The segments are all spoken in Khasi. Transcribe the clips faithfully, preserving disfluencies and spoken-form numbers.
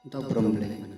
Nto prom blei.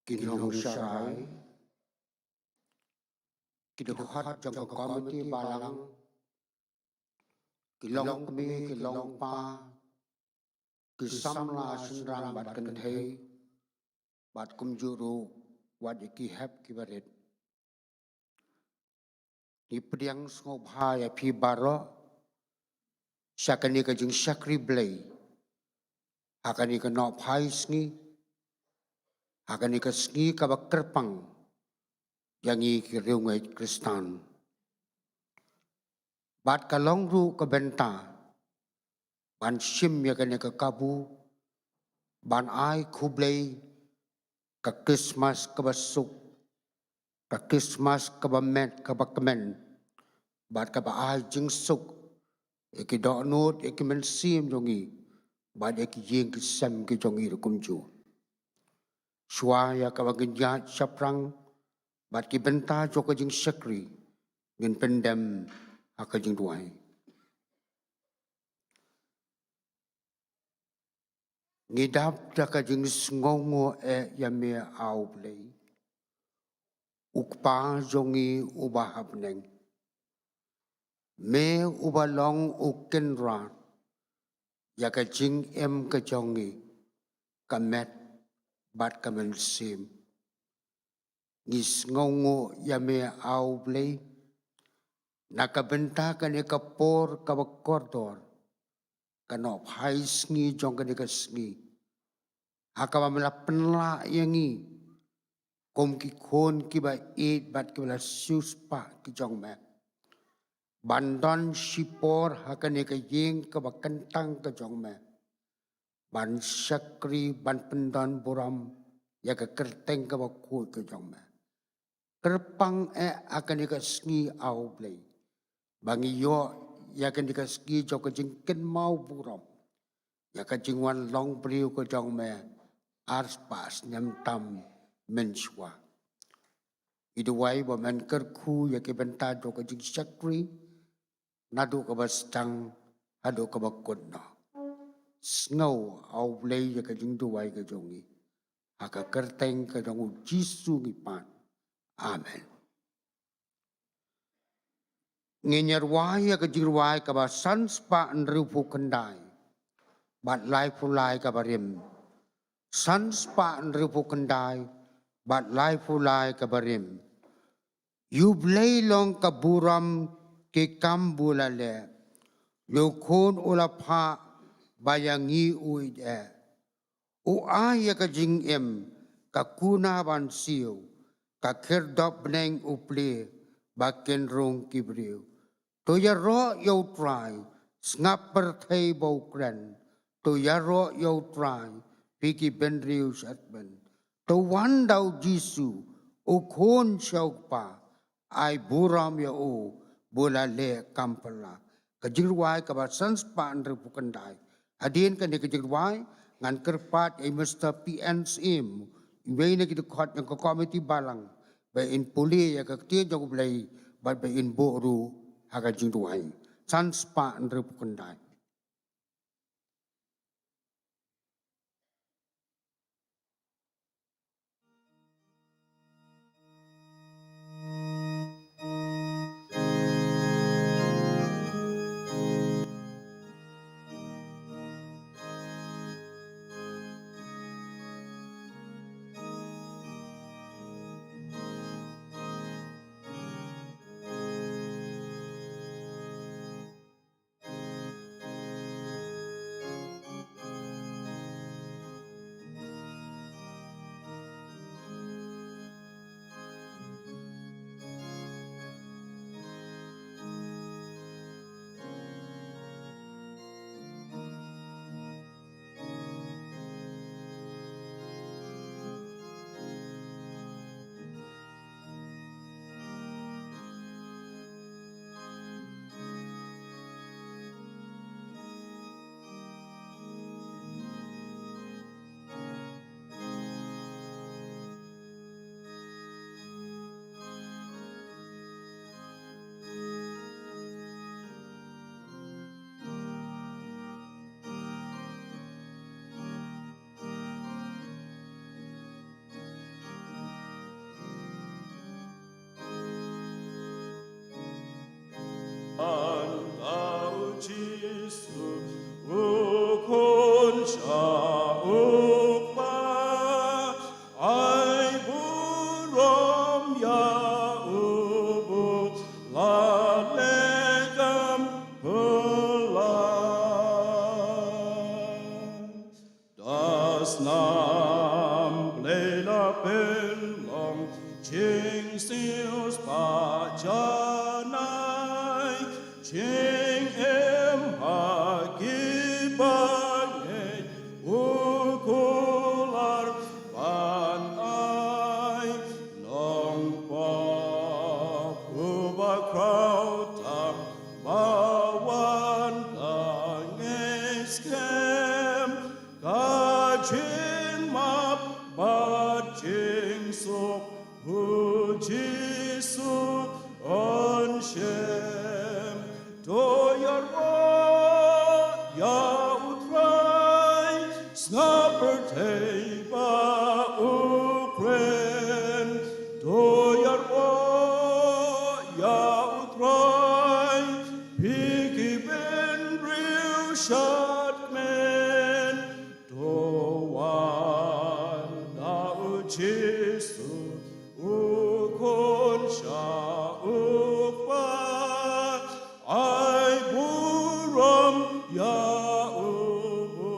Ki nongshakri, ki dkhot jong ka komiti balang, ki longkmie, ki longkpa, ki samla shynrang bad kynthei, bad kumjuh ruh wat ïa ki hep ki barit. Ngi pdiang sngewbha ïa phi baroh sha kane ka jingshakri Blei ha kane ka nohphai sngi, ha kane ka sngi kaba kyrpang ïa ngi ki riewngeit Khristan. Bad ka long ruh ka bynta ban shim ïa kane ka kabu ban ai khublei ka Krismas kaba suk, ka Krismas kaba met kaba kmen, bad kaba ai jingsuk ïa ki dohnud, ïa ki mynsiem jong ngi bad ïa ki ïing ki sem ki jong ngi ruh kumjuh. Shuwa ïa kaba ngin ïaid shaphrang bad ki bynta jong ka jingshakri, ngin pyndem ha ka jingduwai. Ngi dap da ka jingsngewnguh eh ïa me, A U Blei, U Kpa jong ngi uba ha bneng. Me uba long u kynrad ïa ka jingim ka jong ngi, ka met bad ka mynsiem. Ngi sngewnguh ïa me, A U Blei, na ka bynta kane ka por kaba kordor, ka nohphai sngi jong kane ka sngi, ha kaba me la pynlah ïa ngi kum ki khun kiba ïeit bad kiba la siewspah ki jong me, ban don shipor ha kane ka ïing kaba kyntang ka jong me, ban shakri, ban pyndon burom ïa ka kyrteng kaba khuid ka jong me. Kyrpang eh ha kane ka sngi, A U Blei, ba ngi ïoh ïa kane ka sngi jong ka jingkynmaw burom ïa ka jingwan long briew ka jong me arspah snem tam mynshuwa. Ngi duwai ba men kyrkhu ïa ki bynta jong ka jingshakri, naduh kaba sdang haduh kaba kut noh. Sngew, A U Blei, ïa ka jingduwai ka jong ngi, ha ka kyrteng ka jong U Jisu ngi pan. Amen. Ngin ïa rwai ïa ka jingrwai kaba san spah hynriewphew khyndai bad laiphew lai kaba rim. San spah hynriewphew khyndai bad laiphew lai kaba rim. Ïa U Blei long ka burom ki kam ba u la leh. Ïa U Khun u la phah ba ïa ngi u ïeit eh. U ai ïa ka jingim, ka kuna ban siew, ka khyrdop bneng u plie ba kin rung ki briew. To ïaroh ïa U Trai, sngap pyrthei ba u kren. To ïaroh ïa U Trai, phi ki bynriew shatbyn. To wan da U Jisu, U Khun sha U Kpa, ai burom ïa u ba u la leh kam phylla. Ka jingrwai kaba san spah hynriewphew khyndai. Hadien kane ka jingrwai, ngan kyrpad ïa i Mister P N Syiem, iwei na ki dkhot jong ka komiti balang, ba in pule ïa ka ktien jong U Blei bad ba in buh ruh ha ka jingduwai. San spah hynriewphew khyndai. Jingsiew spah janai, jingim ha ki bangeit, u kular ban ai, nongpop uba khraw tam, ba wan da ngeit skhem, ka jingmap bad jingsuk, u Jisu yn shem. To ïaroh ïa u Trai, sngap pyrthei ba u kren. To ïaroh ïa u Trai, phi ki bynriew shadkmen. To wan da u Jisu, u Khun sha u Kpa, ai burom ïa u, u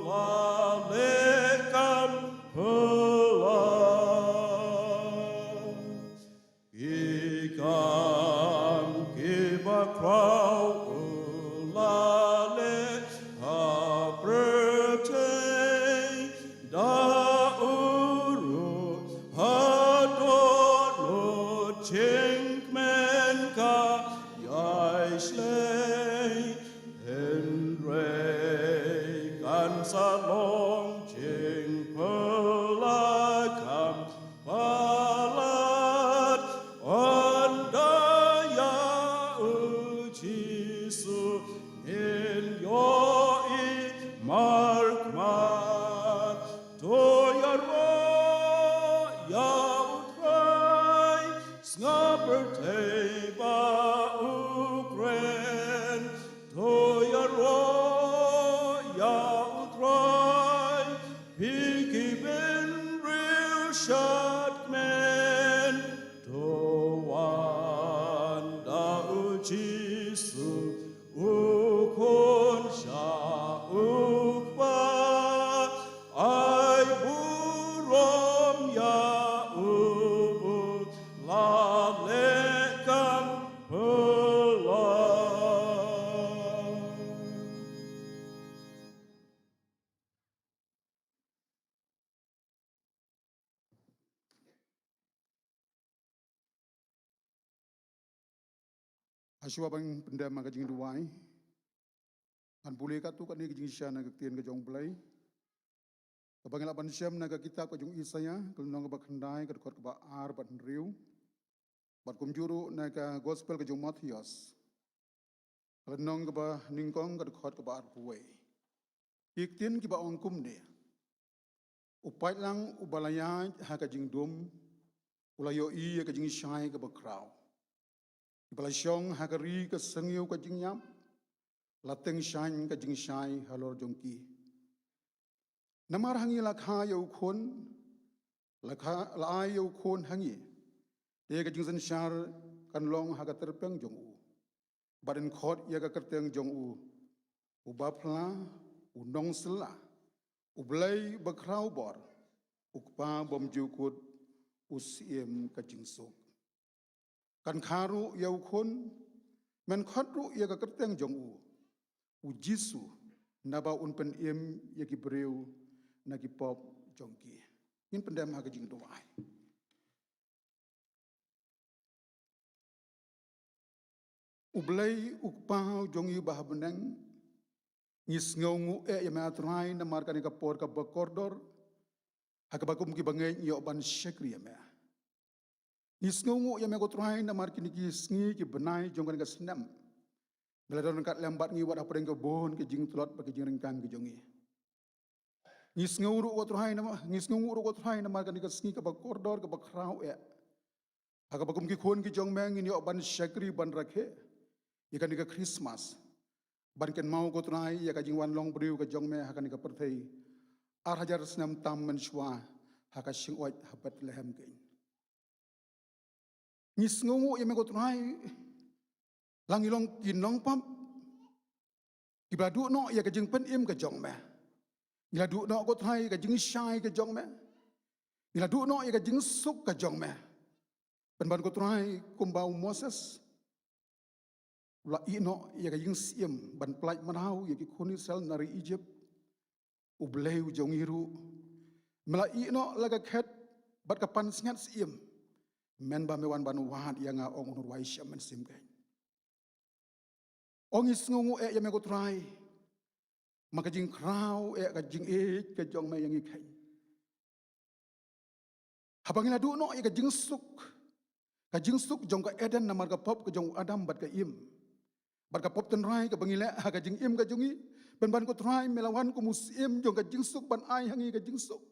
la leh kam phylla. Ki kam kiba khraw u la leh ha pyrthei, da u ruh haduh lut jingkmen ka ïai shlei. Hynrei kan sa long jingpyllait kham palat, ynda ïa u Jisu ngin ïohi markhmat. To ïaroh ïa u Trai, sngap pyrthei ba u kren. To ïaroh ïa u Trai, phi ki bynriew shadkmen. To wan da u Jisu, u Khun sha u Kpa, ai burom ïa u, u la leh kam phylla. Hashwa ban pyndem ha ka jingduwai, ngan pule katto katne ka jingshisha na ka ktien ka jong U Blei, kaba ngi lah ban shem na ka kitab ka jong u Isaïah, ka lynnong kaba khyndai, ka dkhot kaba ar bad hynriew. Bad kumjuh ruh na ka gospel ka jong u Mathaios, ka lynnong kaba nyngkong, ka dkhot kaba arphew wei. Ki ktien kiba ong kumne: U paidlang uba la ïaid ha ka jingdum, u la ïohi ïa ka jingshai kaba khraw. Kiba la shong ha ka ri ka sngewsih ka jingïap, la tyngshaiñ ka jingshai halor jong ki. Namar ha ngi la kha ïa u khun, la kha, la ai ïa u khun ha ngi, te ka jingsynshar kan long ha ka tyrpeng jong u. Bad yn khot ïa ka kyrteng jong u, u Baphla, u Nongsylla, u Blei Bakhrawbor, u Kpa Bymjukut, u Syiem ka Jingsuk. Kan kha ruh ïa u khun, men khot ruh ïa ka kyrteng jong u, u Jisu, naba un pynim ïa ki briew na ki pop jong ki. Ngin pyndem ha ka jingduwai. U Blei u Kpa jong ngi ba ha bneng, ngi sngewnguh eh ïa me, ah Trai, namar kane ka por kaba kordor, ha kaba kum ki bangeit ngi ïoh ban shakri ïa me. Ngi sngewnguh ïa me ko Trai namar kine ki sngi ki bnai jong kane ka snem, me la don ryngkat lem bad ngi wat hapdeng ka bun ka jingtlot bad ka jingryngkang ka jong ngi. Ngi sngew ruh ko Trai namar, ngi sngewnguh ruh ko Trai namar kane ka sngi kaba kordor kaba khraw eh, ha kaba kum ki khun ki jong me ngin ïoh ban shakri ban rakhe ïa kane ka Christmas, ban kynmaw ko Trai ïa ka jingwan long briew ka jong me ha kane ka pyrthei, ar hajar snem tam mynshuwa, ha ka shyngwait ha Bethlehem kein. Ngi sngewnguh ïa me ko Trai, la ngi long ki nongpop, kiba la duh noh ïa ka jingpynim ka jong me. Ngi la duh noh ko Trai ïa ka jingshai ka jong me. Ngi la duh noh ïa ka jingsuk ka jong me. Pynban ko Trai, kumba u Moses u la ïeh noh ïa ka jingsyiem ban pyllait mraw ïa ki khun Israel na ri Egypt, U Blei u jong ngi ruh me la ïeh noh la ka khet bad ka pansngiat syiem, mynba me wan ban wad ïa nga, ong u nongrwai shimet mynsiem keiñ. Ong ngi sngewnguh eh ïa me ko Trai, ma ka jingkhraw eh ka jingïeit ka jong me ïa ngi keiñ. Haba ngi la duh noh ïa ka jingsuk, ka jingsuk jong ka Eden namar ka pop ka jong u Adam bad ka Im, bad ka pop tynrai kaba ngi leh ha ka jingim ka jong ngi, pynban ko Trai me la wan kum u syiem jong ka jingsuk ban ai ha ngi ka jingsuk.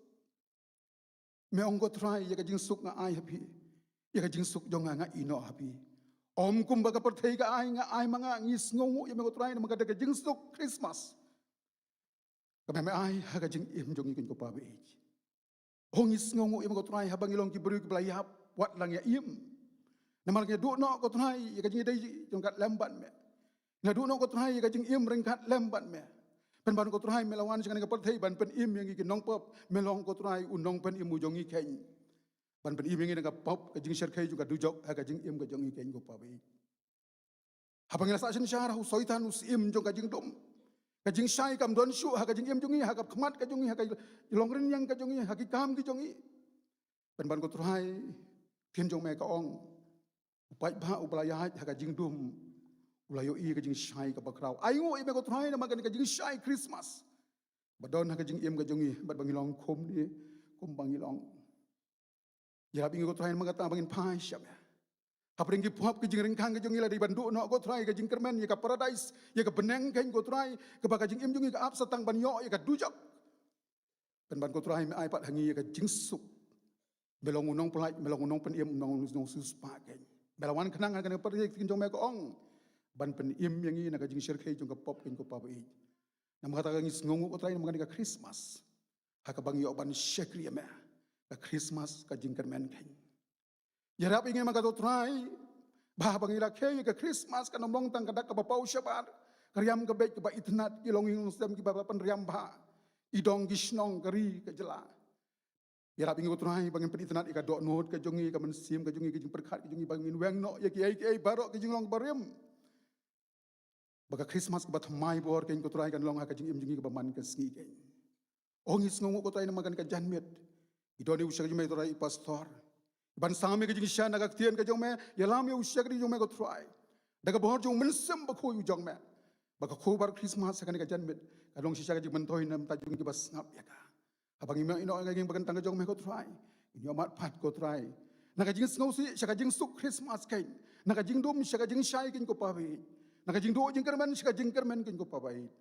Me ong ko Trai, ïa ka jingsuk nga ai ha phi, ïa ka jingsuk jong nga nga ïeh noh ha phi. Ym kumba ka pyrthei ka ai nga ai ma nga. Ngi sngewnguh ïa me ko Trai namar ka da ka jingsuk Christmas kaba me ai ha ka jingim jong ngi keiñ ko Pa baieit. Ong ngi sngewnguh ïa me ko Trai, haba ngi long ki briew kiba la ïap wat la ngi ïa im, namar ngi duh noh ko Trai ïa ka jingïadei jong ka lem bad me. Ngi duh noh ko Trai ïa ka jingim ryngkat lem bad me. Pynban ko Trai me la wan sha kane ka pyrthei ban pynim ïa ngi ki nongpop, me long ko Trai u nongpynim u jong ngi keiñ, ban pynim ïa ngi na ka pop, ka jingshyrkhei jong ka dujok ha ka jingim ka jong ngi keiñ ko Pa baieit. Haba ngi la sah synshar, u Soitan u syiem jong ka jingdum, ka jingshai kam don shuh ha ka jingim jong ngi, ha ka khmat ka jong ngi, ha ka longrynïeng ka jong ngi, ha ki kam ki jong ngi. Pynban ko Trai, ktien jong me ka ong, u paidbah uba la ïaid ha ka jingdum u la ïohi ka jingshai kaba khraw. Ainguh ïa me ko Trai namar kane ka jingshai Christmas ba don ha ka jingim ka jong ngi bad ba ngi long kumne kumba ngi long. Ïarap ïa ngi ko Trai namar kata ba ngin phai sha me. Hapdeng ki pop ki jingryngkang ka jong ngi la dei ban duh noh ko Trai ïa ka jingkyrmen, ïa ka paradais, ïa ka bneng keiñ ko Trai, kaba ka jingim jong ngi ka ap sa tang ban ïoh ïa ka dujok. Pynban ko Trai me ai pat ha ngi ïa ka jingsuk. Me long u nongpyllait, me long u nongpynim, u nong, u nongsiewspah keiñ. Me la wan khnang ha kane ka pyrthei, ktien jong me ka ong, ban pynim ïa ngi na ka jingshyrkhei jong ka pop keiñ ko Pa baieit. Namar kata ka ngi sngewnguh ko Trai namar kane ka Christmas, ha kaba ngi ïoh ban shakri ïa me. Ka Christmas ka jingkyrmen keiñ. Ïarap ïa ngi ma ka to Trai, ba haba ngi la khie ïa ka Christmas kan ym long tang ka dak kaba paw shabar, ka riam ka beit kaba itynnad, ki longïing longsem kiba pynriam bha, i dong ki shnong, ka ri ka jylla. Ïarap ïa ngi ko Trai ba ngin pynitynnad ïa ka dohnud ka jong ngi, ka mynsiem ka jong ngi, ka jingpyrkhat ka jong ngi, ba ngin weng noh ïa kiei kiei baroh ki jinglong barim. Ba ka Christmas kaba thymmai bor keiñ ko Trai kan long ha ka jingim jong ngi kaba man ka sngi keiñ. Ong ngi sngewnguh ko Trai namar kane ka janmiet. I don ïa u shakri jong me Trai i pastor, ban sam ïa ka jingshisha na ka ktien ka jong me, ïalam ïa u shakri jong me ko Trai da ka bor jong u Mynsiem Bakhuid u jong me. Ba ka khubor Christmas ha kane ka janmiet kan long shisha ka jingmyntoi na ka bynta jong ngi kiba sngap ïa ka. Haba ngi mih noh ïa ka jingïaid kyntang ka jong me ko Trai, ngin ïoh mad pat ko Trai na ka jingsngewsih sha ka jingsuk Christmas keiñ, na ka jingdum sha ka jingshai keiñ ko Pa baieit, na ka jingduh jingkyrmen sha ka jingkyrmen keiñ ko Pa baieit.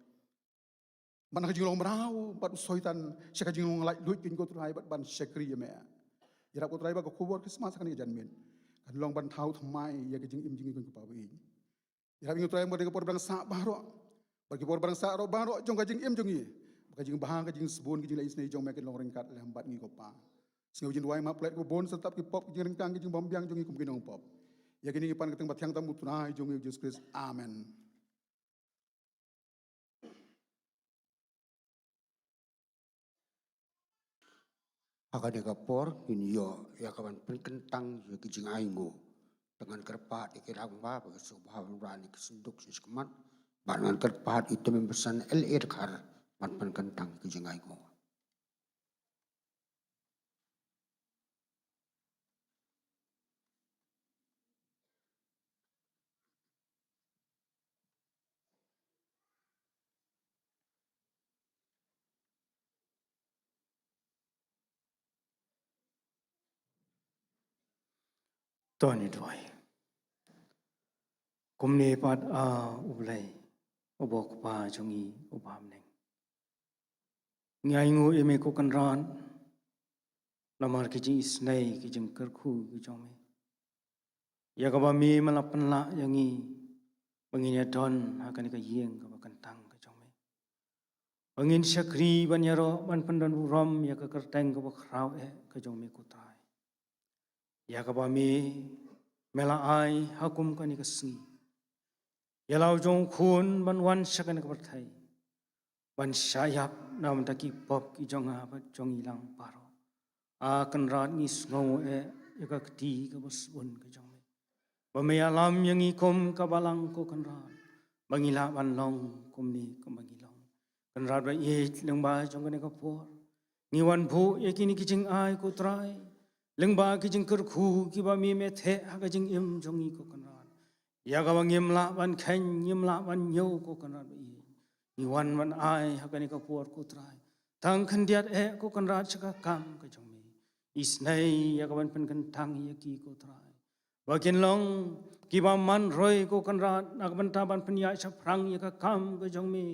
Bad na ka jinglong mraw bad u Soitan sha ka jinglong laitluid keiñ ko Trai, bad ban shakri ïa me. Ïarap ko Trai ba ka khubor Christmas ha kane ka janmiet kan long ban thaw thymmai ïa ka jingim jong ngi keiñ ko Pa baieit. Ïarap ïa ngi Trai ba ha kane ka por ba dang sah baroh, ba ki por ba dang sah baroh jong ka jingim jong ngi, ba ka jingbha, ka jingsbun, ka jingleh isynei jong me kin long ryngkat lem bad ngi ko Pa. Sngew jingduwai, map pynlait kaba bun, sa tap ki pop, ki jingryngkang, ki jingbymbiang jong ngi kum ki nongpop. Ïa kine ngi pan ka kyrteng ba thiang tam u Trai jong ngi u Jisu Khrist. Amen. Ha kane ka por ngin ïoh ïa ka ban pynkyntang ïa ki jingainguh. Te ngan kyrpad ïa ki rangbah ba ki sngewbha ban wanrah ïa ki synduk sha khmat, bad ngan kyrpad ïa i tymmen basan L A Dkhar ban pynkyntang ïa ki jingainguh. To ngin duwai. Kumne pat, A U Blei, uba U Kpa jong ngi uba ha bneng, ngi ainguh ïa me ko Kynrad namar ki jingisynei, ki jingkyrkhu ki jong me. Ïa kaba me me la pynlah ïa ngi ba ngin ïadon ha kane ka ïing kaba kyntang ka jong me, ba ngin shakri ban ïaroh ban pyndonburom ïa ka kyrteng kaba khraw eh ka jong me ko Trai. Ïa kaba me me la ai ha kum kane ka sngi ïa la u jong u khun ban wan sha kane ka pyrthei ban shah ïap na ka bynta ki pop ki jong nga bad jong ngi lang baroh. A Kynrad, ngi sngewnguh eh ïa ka kti kaba sbun ka jong me. Ba me ïalam ïa ngi kum ka balang ko Kynrad, ba ngi lah ban long kumne kumba ngi long. Kynrad ba ïeit, lyngba jong kane ka por ngi wan buh ïa kine ki jingai ko Trai, lyngba ki jingkyrkhu kiba me me theh ha ka jingim jong ngi ko Kynrad. Ïa kaba ngim lah ban kheiñ, ngim lah ban ñiew ko Kynrad ba ïeit. Ngi wan ban ai ha kane ka por ko Trai, tang khyndiat eh ko Kynrad sha ka kam ka jong me. Isynei ïa ka ban pynkyntang ïa ki ko Trai, ba kin long kiba man roi ko Kynrad, na ka bynta ban pynïaid shaphrang ïa ka kam ka jong me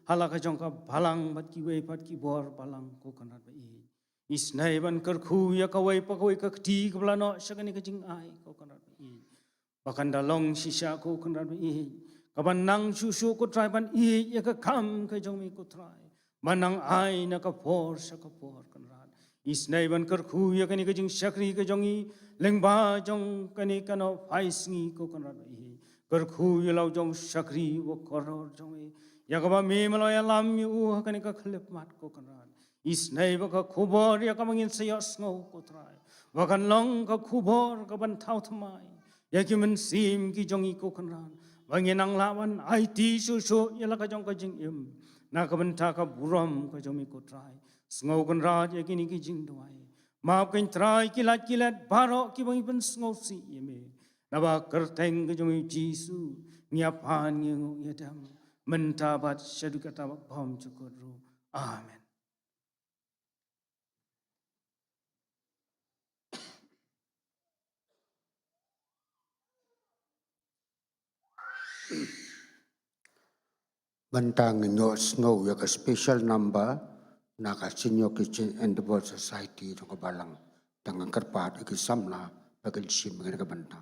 ha la ka jong ka balang bad kiwei pat ki bor balang ko Kynrad ba ïeit. Isynei ban kyrkhu ïa kawei pa kawei ka kti kaba la noh sha kane ka jingai ko Kynrad ba ïeit, ba kan da long shisha ko Kynrad ba ïeit, kaban nang shuh shuh ko Trai ban ïeit ïa ka kam ka jong me ko Trai, ban nang ai na ka por sha ka por Kynrad. Isynei ban kyrkhu ïa kane ka jingshakri ka jong ngi lyngba jong kane ka Nohphaisngi ko Kynrad ba ïeit. Kyrkhu ïa la u jong shakri wa kordor jong me, ïa kaba me me la ïalam ïa u ha kane ka khyllipmat ko Kynrad. Isynei ba ka khubor ïa kaba ngin sa ïohsngew ko Trai, ba kan long ka khubor kaban thaw thymmai ïa ki mynsiem ki jong ngi ko Kynrad, ba ngin nang lah ban aiti shuh shuh ïa la ka jong ka jingim na ka bynta ka burom ka jong me ko Trai. Sngew Kynrad ïa kine ki jingduwai. Map ko Trai ki lait ki let baroh kiba ngi pynsngewsih ïa me. Naba kyrteng ka jong me Jisu ngi ïa pan ngi nguh ïa dem mynta bad shaduh katta ba bymjukut ruh. Amen. Mynta ngin ïohsngew ïa ka special number na ka Senior Christian Endeavour Society jong ka balang. Te ngan kyrpad ïa ki samla ba kin shim ïa ka bynta.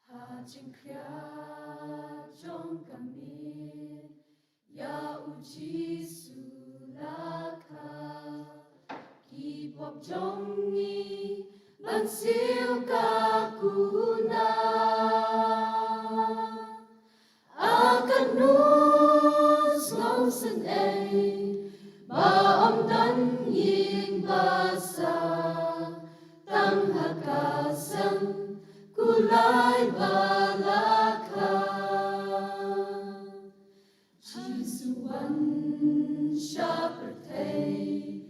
Ha jingkhriat jong ka miet ïa u Jisu la kha, ki pop jong ngi ban siew ka kuna. A kano sngewsynei ba ym don ïing basa, tang ha ka seng kulai ba la kha. Jisu wan sha pyrthei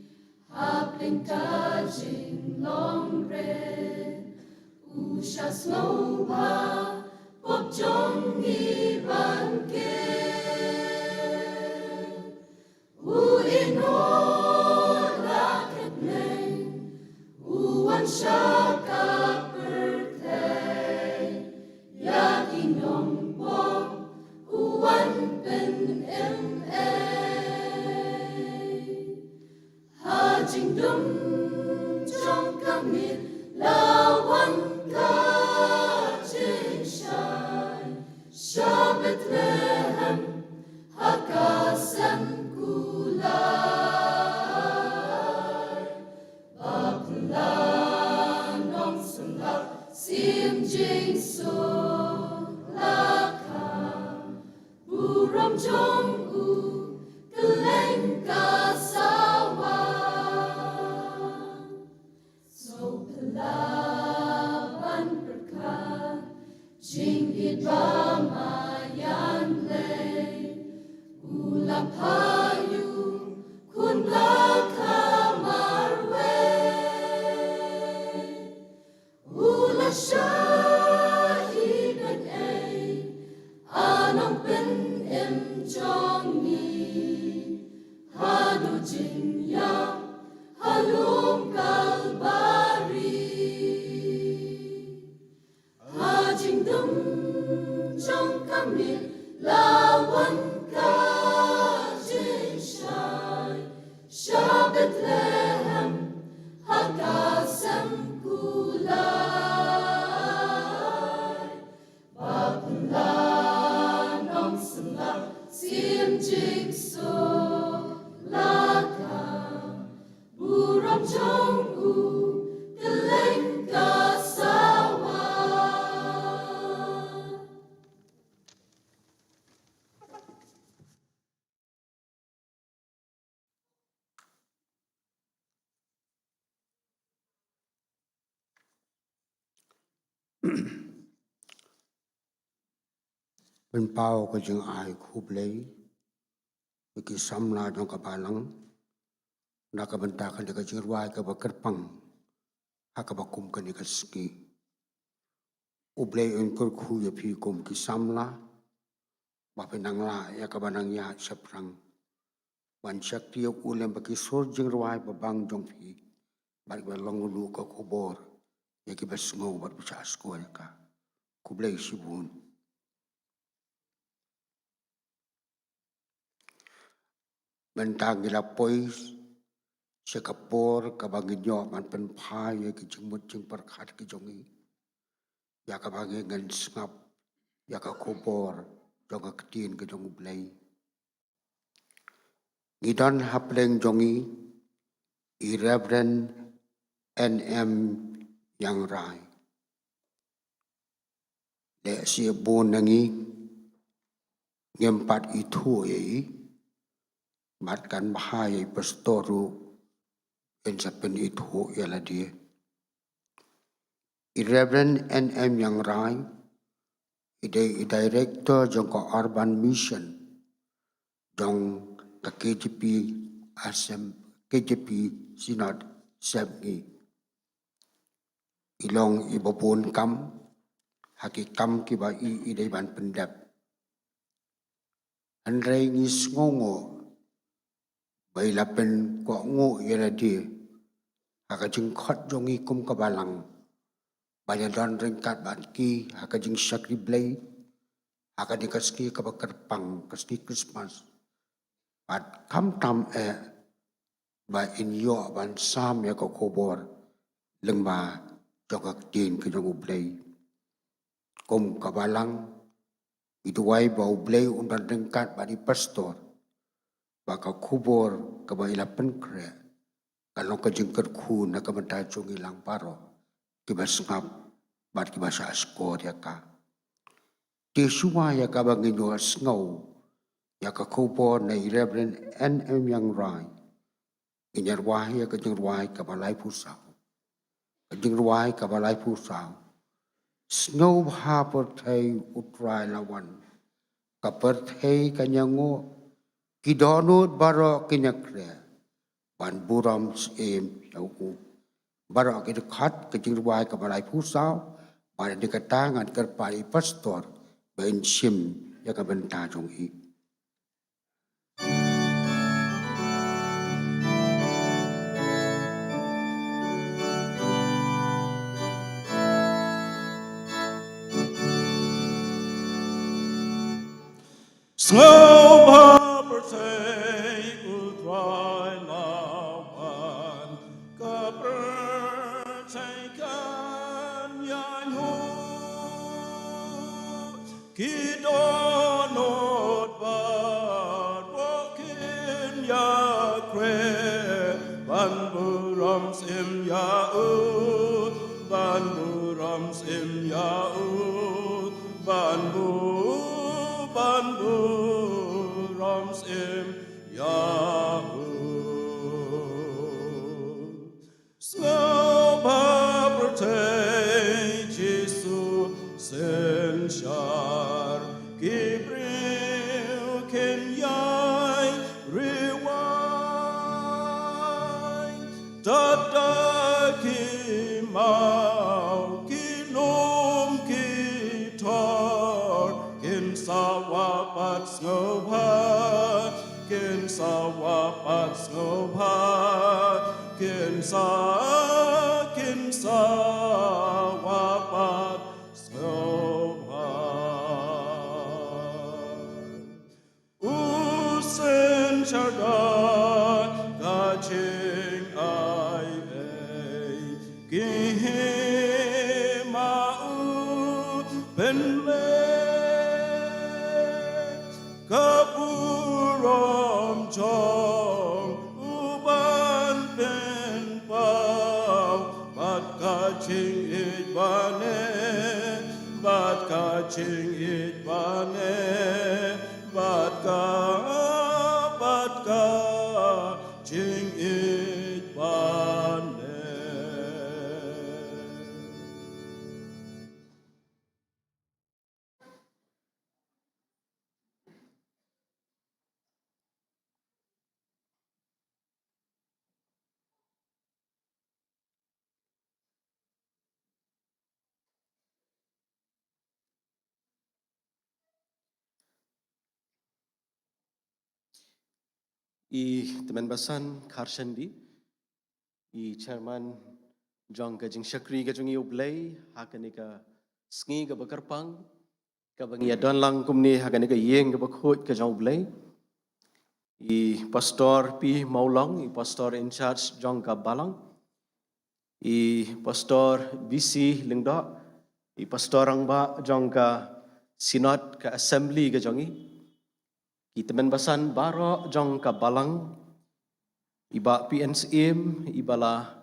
hapdeng ka jinglong rit, u sha sngewbha pop jong ngi ban kit. U iehnoh la kyrteng, u wan sha ka pyrthei, ïa ki nongpop u wan pynim ei. Ha jingdum jong ka miet la wan ka jingshai sha Bethlehem ha ka seng kulai. Ba pla nongsynshar sim jingsuk la kha, burom jong u kylleng ka sawa. Kalbari. Ha jingdum jong ka miet la wan ka jingshai sha Bethlehem ha ka sem kulai. Ba pynlah nongsymbah syiem jingsuk la ka burom jong u kylleng ka sawa. Pynpaw ka jingai khublei ïa ki samla jong ka balang na ka bynta kane ka jingrwai kaba kyrpang ha kaba kum kane ka sngi. U Blei un kyrkhu ïa phi kum ki samla ba phi nang lah ïa kaba nang ïaid shaphrang ban shakri ïa u lem bad ki sur jingrwai babang jong phi bad ba long ruh ka khubor ïa kiba sngew bad ba shah sngewsih ïa ka. Khublei shibun. Mynta ngi la poi sha ka por kaba ngin ïoh ban pynphai ïa ki jingmut jingpyrkhat ki jong ngi ïa kaba ngin sngap ïa ka khubor jong ka ktien ka jong U Blei. Ngi don ha pdeng jong ngi i Reverend N M Ïangrai. Lehse bun na ngi ngim pat ithuh ïa i, bad kan bha ïa i pastor ruh in sa pynithuh ïa lade. I Reverend N M Ïangrai i dei i director jong ka Urban Mission jong ka K J P Assem-, K J P Synod Sepngi. I long iba bun kam ha ki kam kiba i i dei ban pyndep. Hynrei ngi sngewnguh ba i la pynkohnguh ïa lade ha ka jingkhot jong ngi kum ka balang ban ïadon ryngkat bad ki ha ka jingshakri Blei ha kane ka sngi kaba kyrpang, ka sngi Krismas. Bad khamtam eh ba in ïoh ban sam ïa ka khubor lyngba jong ka ktien ka jong U Blei. Kum ka balang, i duwai ba U Blei un don ryngkat bad i pastor, ba ka khubor kaba i la pynkhreh kan long ka jingkyrkhu na ka bynta jong ngi lang baroh kiba sngap bad kiba shah shkor ïa ka. Te shuwa ïa kaba ngin ïoh sngew ïa ka khubor na i Reverend N M Ïangrai, ngin ïa rwai ïa ka jingrwai kaba laiphew saw. Ka jingrwai kaba laiphew saw. Sngewbha pyrthei, U Trai la wan. Ka pyrthei kan ïanguh, ki dohnud baroh kin ïakren ban burom syiem ïa u. Baroh ki dkhot ka jingrwai kaba laiphew saw, bad ïa kata ngan kyrpad ïa i pastor ba in shim ïa ka bynta jong i. Sngewbha pyrthei, U Trai la wan, ka pyrthei kan ïainguh, ki dohnud baroh kin ïakren ban burom syiem ïa u, ban burom syiem ïa u. Ban bu-, ban burom syiem ïa u. Sngewbha pyrthei, Jisu synshar, ki briew kin ïai riewai. Tad da ki maw, ki lum, ki thor, kin sa wah bad sngewbha, kin sa wah bad sngewbha. Kin sa, kin sa, wa pat sngewbha. U sngewsarong ka jingai ei, ki hima u pynleh. Ka burom jong u ban pynpaw, bad ka jingïeit bane, bad ka jingïeit bane, bad ka, bad ka jingïeit bane. I Tymmen Basan Kharshendi, i chairman jong ka jingshakri ka jong i U Blei ha kane ka sngi kaba kyrpang, kaba ngi ïa don lang kumne ha kane ka ïing kaba khuid ka jong U Blei. I Pastor P Mawlong, i Pastor in charge jong ka balang. I Pastor B C Lyngdoh, i Pastor Rangbah jong ka Synod, ka Assembly ka jong i. Ki tymmen basan baroh jong ka balang, i Bah P N Syiem, i ba la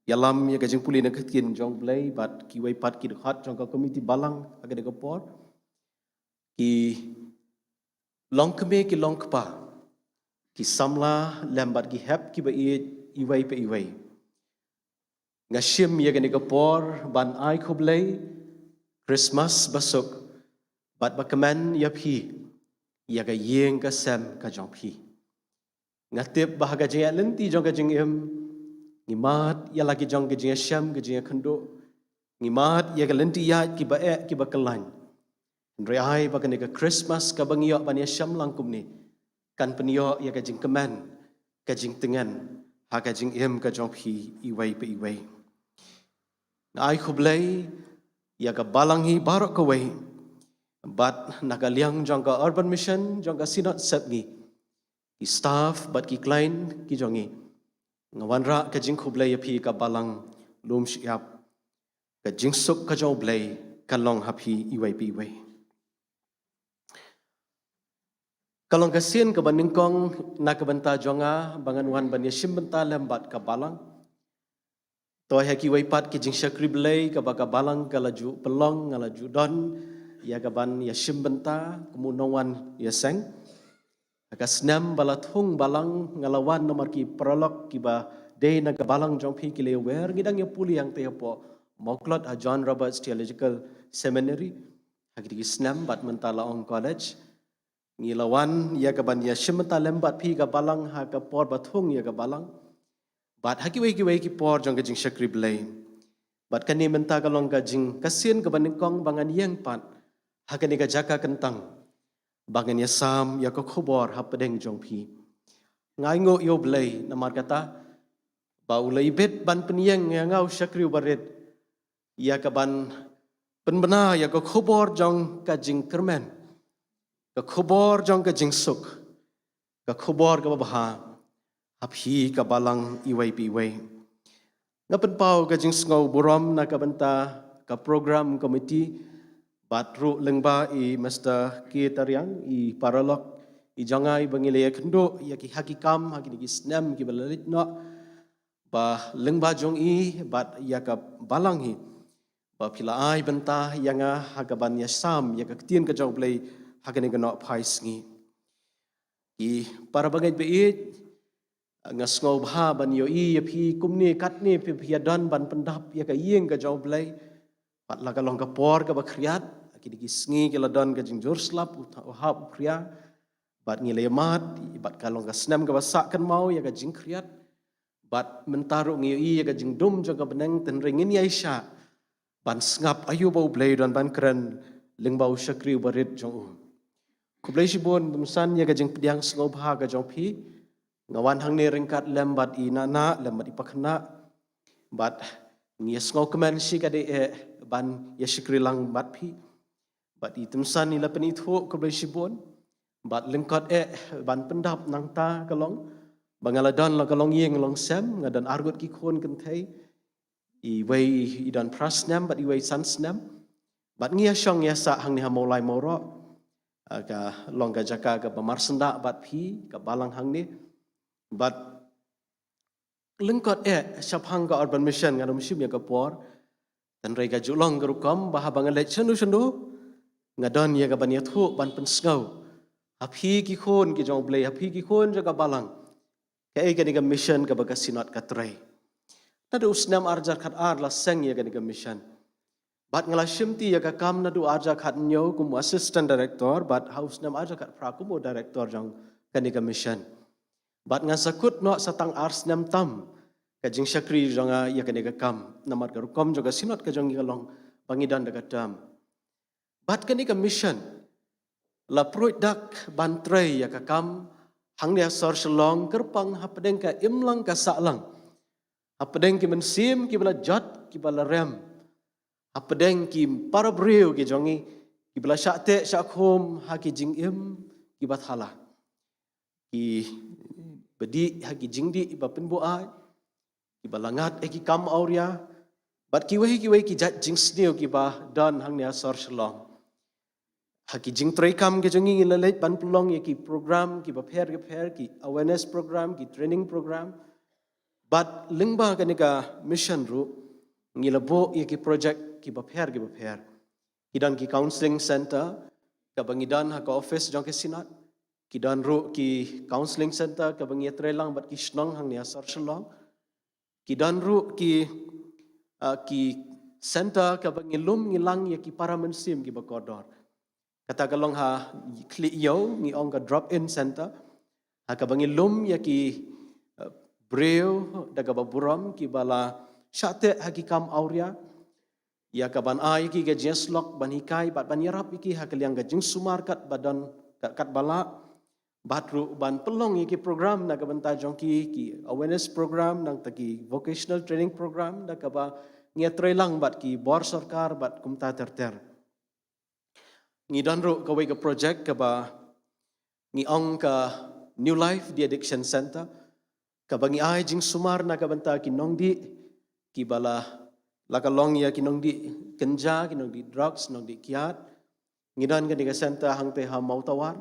ïalam ïa ka jingpule na ka ktien jong U Blei, bad kiwei pat ki dkhot jong ka komiti balang ha kane ka por. Ki longkmie ki longkpa, ki samla lem bad ki hep kiba ïeit iwei pa iwei. Nga shim ïa kane ka por ban ai khublei Christmas basuk bad bakmen ïa phi, ïa ka ïing ka sem ka jong phi. Nga tip ba ha ka jingïaid lynti jong ka jingim, ngi mad ïa la ki jong ka jingïashem, ka jingïakynduh, ngi mad ïa ka lynti ïaid kiba eh kiba kyllain. Hynrei ai ba kane ka Christmas kaba ngi ïoh ban ïashem lang kumne kan pynïoh ïa ka jingkmen, ka jingtngen ha ka jingim ka jong phi iwei pa iwei. Nga ai khublei ïa ka balang hi baroh kawei, bad na ka liang jong ka Urban Mission jong ka Synod Sepngi, ki staff bad ki client ki jong ngi, nga wanrah ka jingkhublei ïa phi ka balang lum shyiap. Ka jingsuk ka jong U Blei kan long ha phi iwei pa iwei. Ka long ka sien kaba nyngkong na ka bynta jong nga ba ngan wan ban ïashim bynta lem bad ka balang. To ha kiwei pat ki jingshakri Blei kaba ka balang ka la ju pynlong, nga la ju don ïa ka ban ïashim bynta kum u nongwan ïaseng. Ha ka snem ba la thung balang nga la wan namar ki paralok kiba dei na ka balang jong phi ki la ïawer, ngi dang ïapule hangtei hapoh Mawklod ha John Roberts Theological Seminary ha ki dei ki snem, bad mynta la ong college. Ngi la wan ïa ka ban ïashim bynta lem bad phi ka balang ha ka por ba thung ïa ka balang. Bad ha kiwei kiwei ki por jong ka jingshakri Blei. Bad kane mynta ka long ka jing ka sien kaba nyngkong ba ngan ïeng pat ha kane ka jaka kyntang ba ngan ïasam ïa ka khubor hapdeng jong phi. Nga ainguh ïa U Blei namar kata ba u la ibit ban pynïeng ïa nga u shakri uba rit ïa ka ban pynbna ïa ka khubor jong ka jingkyrmen, ka khubor jong ka jingsuk, ka khubor kaba bha ha phi ka balang iwei pa iwei. Nga pynpaw ka jingsngew burom na ka bynta ka program committee bad ruh lyngba i Mister K Tariang, i paralok i jong nga iba ngi la ïakynduh ïa ki ha ki kam ha kine ki snem kiba la leit noh, ba lyngba jong i bad ïa ka balang hi ba phi la ai bynta ïa nga ha ka ban ïasam ïa ka ktien ka jong U Blei ha kane ka nohphai sngi. Ki para bangeit ba ïeit, nga sngewbha ban ïohi ïa phi kumne katne phi, phi ïa don ban pyndap ïa ka ïing ka jong U Blei. Bad la ka long ka por kaba khriat, ki dei ki sngi ki la don ka jingjur slap u tha-, u hap u phria. Bad ngi la ïa mad, bad ka long ka snem kaba sah kynmaw ïa ka jingkhriat. Bad mynta ruh ngi ïohi ïa ka jingdum jong ka bneng, hynrei ngin ïa ïa shah ban sngap aïu ba U Blei u don ban kren lyngba u shakri uba rit jong u. Khublei shibun, bymsan ïa ka jingpdiang sngewbha ka jong phi. Nga wan hangne ryngkat lem bad i Nana, lem bad i Pakna. Bad ngi ïa sngewkmen shi ka dei eh ban ïa shakri lang bad phi. Bad i Tymsan i la pynithuh, khublei shibun. Bad lyngkot eh ban pyndap nangta ka long ba nga la don la ka longïing longsem, nga don arngut ki khun kynthei. Iwei i don phra snem bad iwei san snem. Bad ngi ïa shong ïa sah hangne ha Mawlai Mawroh. Ah, ka long ka jaka kaba marsyndah bad phi, ka balang hangne. Bad lyngkot eh shaphang ka Urban Mission, ngan ym shim ïa ka por. Tangba ka ju long ka rukom ba haba nga leit shano shano, nga don ïa kaban ïathuh, ban pynsngew ha phi ki khun ki jong U Blei, ha phi ki khun jong ka balang, kaei kane ka mission kaba ka Synod ka trei. Naduh u snem ar hajar khatar la seng ïa kane ka mission. Bad nga la shimti ïa ka kam naduh ar hajar khathynñiew kum u assistant director, bad ha u snem ar hajar khatphra kum u director jong kane ka mission. Bad ngan sa kut noh sa tang ar snem tam ka jingshakri jong nga ïa kane ka kam, namar ka rukom jong ka Synod ka jong ngi ka long ba ngi don da ka term. Bad kane ka mission la pruid dak ban trei ïa ka kam hangne ha sor Shillong, kyrpang hapdeng ka imlang ka sahlang, hapdeng ki mynsiem kiba la jot, kiba la rem, hapdeng ki para briew ki jong ngi kiba la shah teh shah khum ha ki jingim kiba thala, kiba dih ha ki jingdih ba pynbuaid, kiba la ngat ha ki kam awria, bad kiwei kiwei ki jait jingsniew kiba don hangne ha sor Shillong. Ha ki jingtrei kam ki jong ngi, ngi la leit ban pynlong ïa ki program kiba pher ki pher, ki awareness program, ki training program. Bad lyngba kane ka mission ruh ngi la buh ïa ki project kiba pher kiba pher. Ki don ki counselling center kaba ngi don ha ka office jong ka Synod. Ki don ruh ki counselling center kaba ngi ïatrei lang bad ki shnong hangne ha sor Shillong. Ki don ruh ki, ah, ki center kaba ngi lum ngi lang ïa ki para mynsiem kiba kordor. Kata ka long ha Khlieh Ïew, ngi ong ka drop in center, ha kaba ngi lum ïa ki, ah, briew da kaba burom kiba la shah teh ha ki kam awria, ïa kaban ai ïa ki ka jingïasyllok, ban hikai bad ban ïarap ïa ki ha ka liang ka jingsumar katba don, kat, katba lah. Bad ruh ban pynlong ïa ki program na ka bynta jong ki, ki awareness program, nangta ki vocational training program da kaba ngi ïatrei lang bad ki bor sorkar bad kumta ter ter. Ngi don ruh kawei ka project kaba ngi ong ka New Life De-Addiction Center, kaba ngi ai jingsumar na ka bynta ki nongdih kiba la, la ka long ïa ki nongdih kynja, ki nongdih drugs, nongdih kiad. Ngi don kane ka center hangtei ha Mawtawar.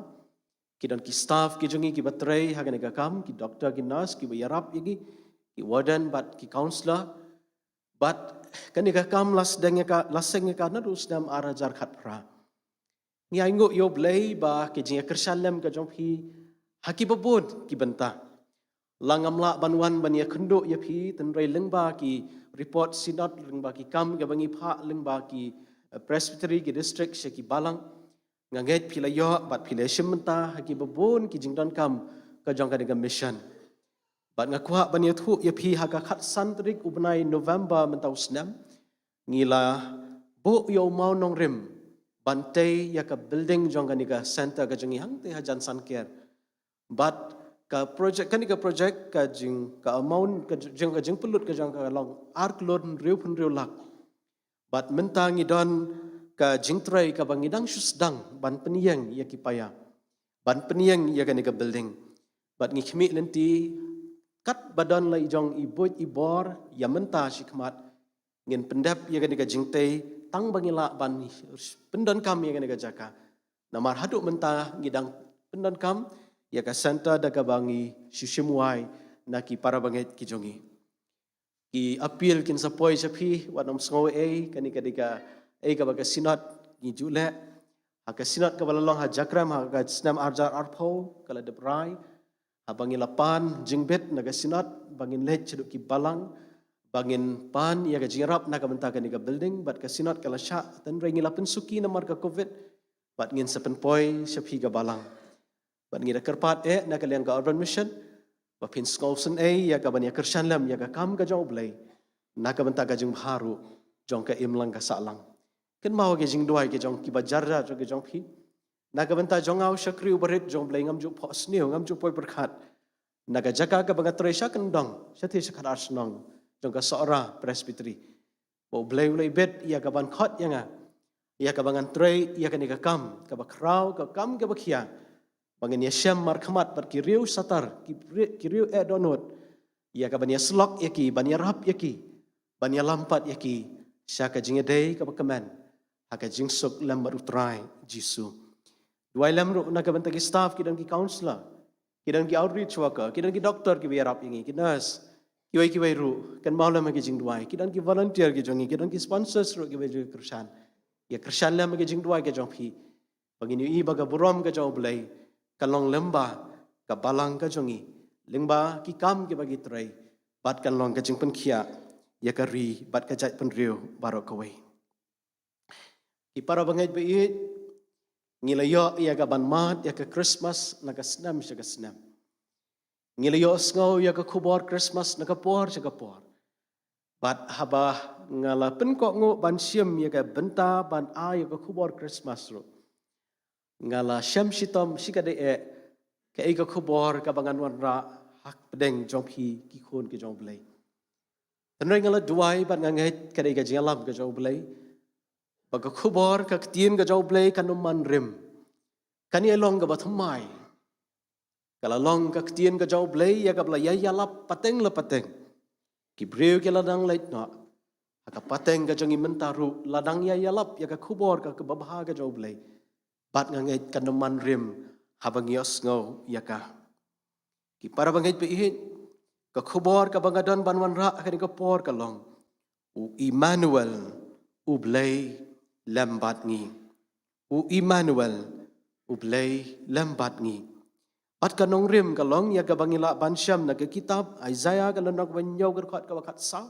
Ki don ki staff ki jong ngi kiba trei ha kane ka kam, ki doctor, ki nurse kiba ïarap ïa ngi, ki warden bad ki counselor. Bad kane ka kam la sdang ïa ka, la seng ïa ka naduh u snem ar hajar khatphra. Ngi ainguh ïa U Blei ba ka jingïakyrshan lem ka jong phi ha kiba bun ki bynta. La ngam lah ban wan ban ïakynduh ïa phi, tynrai lyngba ki report Synod, lyngba ki kam kaba ngi phah, lyngba ki, eh, presbytery, ki district, sha ki balang. Nga ngeit phi la ïoh bad phi la shim bynta ha kiba bun ki jingdonkam ka jong kane ka mission. Bad nga kwah ban ïathuh ïa phi, ha ka khatsan tarik u bnai November mynta u snem, ngi la buh ïa u mawnongrim ban tei ïa ka building jong kane ka center ka jong ngi hangtei ha Jansan Care. Bad ka project, kane ka project, ka jing, ka amount, ka jing, ka jingpynlut ka jong ka long ar klur hynriew phew hynriew lak. Bad mynta ngi don ka jingtrei kaba ngi dang shu sdang ban pynïeng ïa ki paia, ban pynïeng ïa kane ka building. Bad ngi khmih lynti katba don la i jong i buit i bor ïa mynta shi khmat, ngin pyndep ïa kane ka jingtei tang ba ngi lah ban pyndonkam ïa kane ka jaka. Namar haduh mynta ngi dang pyndonkam ïa ka center da kaba ngi shu shim wai na ki para bangeit ki jong ngi. Ki appeal kin sa poi sha phi, wat nym sngew ei, kane ka dei kaei kaba ka Synod ngi ju leh. Ha ka Synod kaba la long ha Jakrem ha ka snem ar hajar arphew, ka la dep rai, haba ngi la pan jingbit na ka Synod ba ngin leit shaduh ki balang, ba ngin pan ïa ka jingïarap na ka bynta kane ka building, bad ka Synod ka la shah, tangba ngi la pynsuki namar ka covid, bad ngin sa pynpoi sha phi ka balang. Bad ngi da kyrpad eh na ka liang ka Urban Mission ba phin sngewsynei ïa kaban ïakyrshan lem ïa ka kam ka jong U Blei na ka bynta ka jingbha ruh jong ka imlang ka sahlang. Kynmaw ki jingduwai ki jong kiba jar jar jong ki jong phi. Na ka bynta jong nga u shakri u barit jong U Blei, ngam ju phohsniew, ngam ju poi pyrkhat. na ka jaka kaba nga trei sha kyndong, sha thie sha khatar shnong jong ka Sohra Presbytery, ba U Blei u la ibit ïa ka ban khot ïa nga, ïa kaba ngan trei ïa kane ka kam kaba khraw, ka kam kaba khia, ba ngan ïashem markhmat bad ki riew shatar, ki ri-, ki riew eh dohnud, ïa ka ban ïasyllok ïa ki, ban ïarap ïa ki, ban ïalam pat ïa ki sha ka jingïadei kaba kmen ha ka jingsuk lem bad U Trai Jisu. Duwai lem ruh na ka bynta ki staff, ki don ki counselor, ki don ki outreach worker, ki don ki doktor kiba ïarap ïa ngi, ki nurse, kiwei kiwei ruh, kynmaw lem ha ki jingduwai, ki don ki volunteer ki jong ngi, ki don ki sponsors ruh kiba ju kyrshan. Ïa kyrshan lem ha ki jingduwai ki jong phi, ba ngin ïohi ba ka burom ka jong U Blei kan long lyngba ka balang ka jong ngi, lyngba ki kam kiba ngi trei, bad kan long ka jingpynkhiah ïa ka ri bad ka jaitbynriew baroh kawei. Ki para bangeit ba ïeit, ngi la ïoh ïa ka ban mad ïa ka Christmas na ka snem sha ka snem. Ngi la ïohsngew ïa ka khubor Christmas na ka por sha ka por. Bad haba nga la pynkohnguh ban shim ïa ka bynta ban ai ïa ka khubor Christmas ruh, nga la shem shitom shikatdei eh kaei ka khubor kaba ngan wanrah hapdeng jong phi ki khun ki jong U Blei. Hynrei nga la duwai bad nga ngeit ka dei ka jingïalam ka jong U Blei, ba ka khubor, ka ktien ka jong U Blei kan ym man rim. Kan ïai long kaba thymmai. Ka la long ka ktien ka jong U Blei ïa kaba la ïai ïalap pateng la pateng. Ki briew ki la dang leit noh. Ha ka pateng ka jong ngi mynta ruh la dang ïai ïalap ïa ka khubor ka, kaba bha ka jong U Blei. Bad nga ngeit kan ym man rim haba ngi ïohsngew ïa ka. Ki para bangeit ba ïeit, ka khubor kaba nga don ban wanrah ha kane ka por ka long: U Immanuel, U Blei lem bad ngi. U Immanuel, U Blei lem bad ngi. Bad ka nongrim ka long ïa kaba ngi lah ban shem na ka kitab Isaiah ka lynnong kaba hynñiew ka dkhot kaba khatsaw.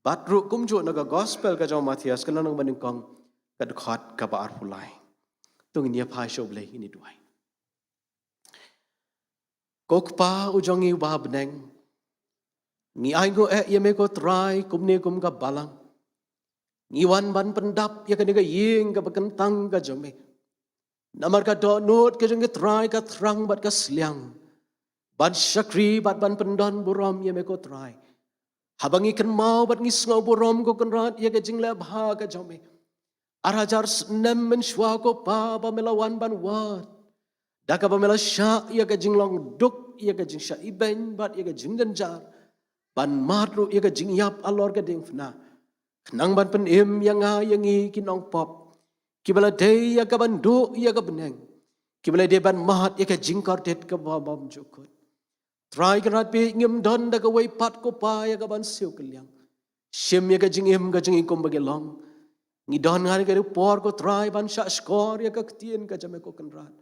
Bad ruh kumjuh na ka Gospel ka jong u Mathaios ka lynnong ba nyngkong ka dkhot kaba arphew lai. To ngin ïa phai sha U Blei, ngin ïa duwai. Ko Kpa u jong ngi uba ha bneng, ngi ainguh eh ïa me ko Trai kumne kum ka balang. Ngi wan ban pyndap ïa kane ka ïing kaba kyntang ka jong me. Namar ka dohnud ka jong ngi Trai ka thrang bad ka sliang ban shakri bad ban pyndon burom ïa me ko Trai. Haba ngi kynmaw bad ngi sngew burom ko Kynrad ïa ka jingleh bha ka jong me. Ar hajar snem mynshuwa ko Pa ba me la wan ban wad. Da kaba me la shah ïa ka jinglong duk, ïa ka jingshah ibeiñ bad ïa ka jingjynjar. Ban mad ruh ïa ka jingïap halor ka diengphna. Khnang ban pynim ïa nga ïa ngi ki nongpop. Kiba la dei ïa ka ban duh ïa ka bneng. Kiba la dei ban mad ïa ka jingkordit kaba bymjukut. Trai Kynrad phi, ngim don da kawei pat ko Pa ïa ka ban siew kylliang. Shim ïa ka jingim ka jong ngi kumba ngi long. Ngi don hangne ha kane ka por ko Trai ban shah shkor ïa ka ktien ka jong me ko Kynrad.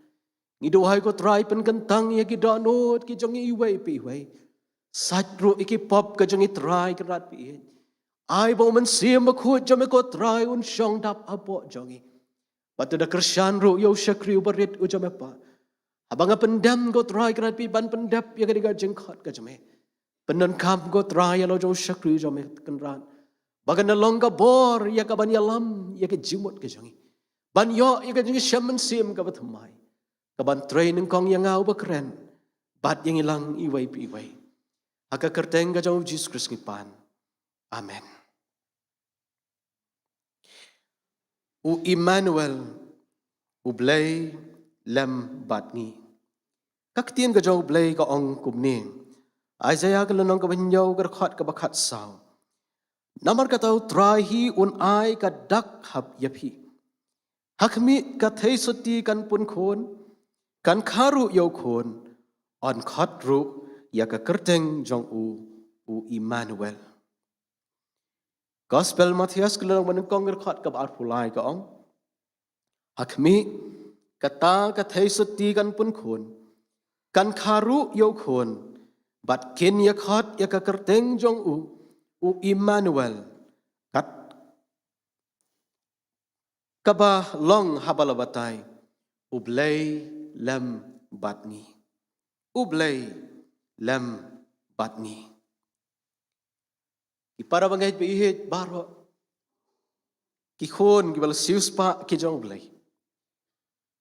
Ngi duwai ko Trai pynkyntang ïa ki dohnud ki jong ngi iwei pa iwei. Sait ruh ïa ki pop ka jong ngi Trai Kynrad phi. Ai ba u Mynsiem Bakhuid jong me ko Trai un shong dap hapoh jong ngi. Bad to da kyrshan ruh ïa u shakri uba rit u jong me Pa. Haba nga pyndem ko Trai Kynrad phi ban pyndep ïa kane ka jingkhot ka jong me. Pyndonkam ko Trai ïa la u jong u shakri u jong me Kynrad. Ba kan da long ka bor ïa ka ban ïalam ïa ka jingmut ka jong ngi. Ban ïoh ïa ka jingshem mynsiem kaba thymmai. Ka ban trei nyngkong ïa nga uba kren. Bad ïa ngi lang iwei pa iwei. Ha ka kyrteng ka jong u Jisu Khrist ngi pan. Amen. U Immanuel, U Blei lem bad ngi. Ka ktien ka jong U Blei ka ong kumne. Isaiah ka lynnong kaba hynñiew ka dkhot kaba khatsaw. Namar kata U Trai hi un ai ka dak hap ïa phi. Ha khmih, ka theisotti kan pun khun, kan kha ruh ïa u khun, yn khot ruh ïa ka kyrteng jong u, U Immanuel. Gospel Mathaios ka lynnong ba nyngkong ka dkhot kaba arphew lai ka ong. Ha khmih, kata ka theisotti kan pun khun, kan kha ruh ïa u khun, bad kin ïa khot ïa ka kyrteng jong u, U Immanuel, kat kaba long haba la batai, U Blei lem bad ngi. U Blei lem bad ngi. Ki para bangeit ba ïeit baroh. Ki khun kiba la siewspah ki jong U Blei.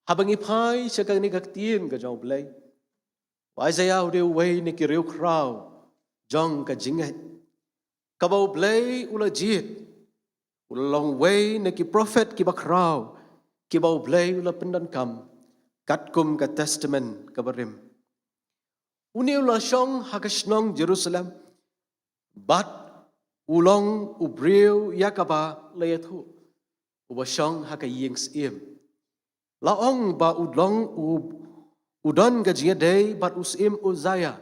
Haba ngi phai sha kane ka ktien ka jong U Blei. U Isaiah u dei uwei na ki riewkhraw jong ka jingngeit, kaba U Blei u la jied. U la long uwei na ki prophet kiba khraw, kiba U Blei u la pyndonkam katkum ka Testament kaba rim. Une u la shong ha ka shnong Jerusalem, bad u long u briew ïa kaba la ïathuh, uba shong ha ka ïing syiem. La ong ba u long u, u don ka jingïadei bad u syiem Uzziah.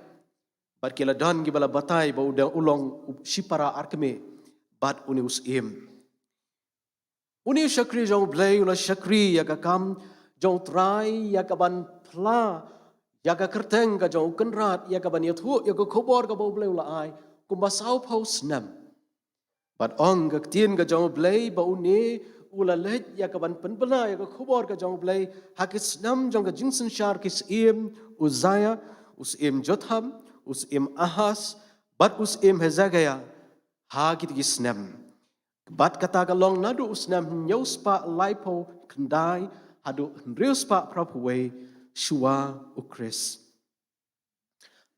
Bad ki la don kiba la batai ba u dang, u long u shipara ar kmie bad une u syiem. Une u shakri jong U Blei u la shakri ïa ka kam jong U Trai, ïa kaban phla ïa ka kyrteng ka jong U Kynrad, ïa kaban ïathuh ïa ka khubor kaba U Blei u la ai kumba sawphew snem. Bad ong ka ktien ka jong U Blei ba une u la leit ïa kaban pynbna ïa ka khubor ka jong U Blei ha ki snem jong ka jingsynshar ki syiem Uzziah, u syiem Jotham, u syiem Ahaz, bad u syiem Hezekiah, ha kito ki snem. Bad kata ka long naduh u snem hynñiew spah laiphew khyndai haduh hynriew spah phraphew wei shuwa U Khrist.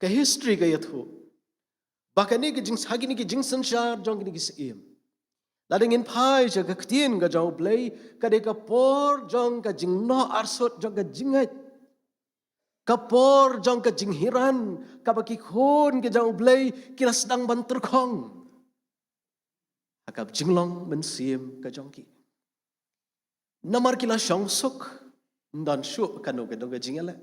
Ka history ka ïathuh ba kane ka jing, ha kine ki jingsynshar jong kine ki syiem, lada ngin phai sha ka ktien ka jong U Blei, ka dei ka por jong ka jingnoh arsut jong ka jingngeit, ka por jong ka jinghiran, kaba ki khun ka jong U Blei ki la sdang ban tyrkhong ha ka jinglong mynsiem ka jong ki. Namar ki la shong suk, ym don shuh kano kano ka jingïaleh.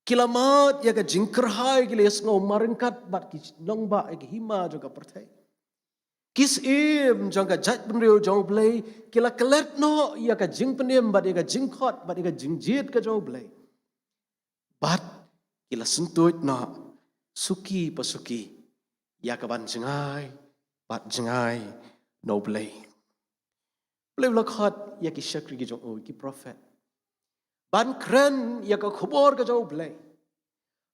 Ki la mad ïa ka jingkyrhai, ki la ïasngew marryngkat bad ki nongbah ïa ka hima jong ka pyrthei. Ki syiem jong ka jaitbynriew jong U Blei ki la klet noh ïa ka jingpynim bad ïa ka jingkhot bad ïa ka jingjied ka jong U Blei. Bad ki la syntuid noh suki pa suki ïa kaban jngai bad jngai na U Blei. U Blei u la khot ïa ki shakri ki jong u, ki prophet, ban kren ïa ka khubor ka jong U Blei,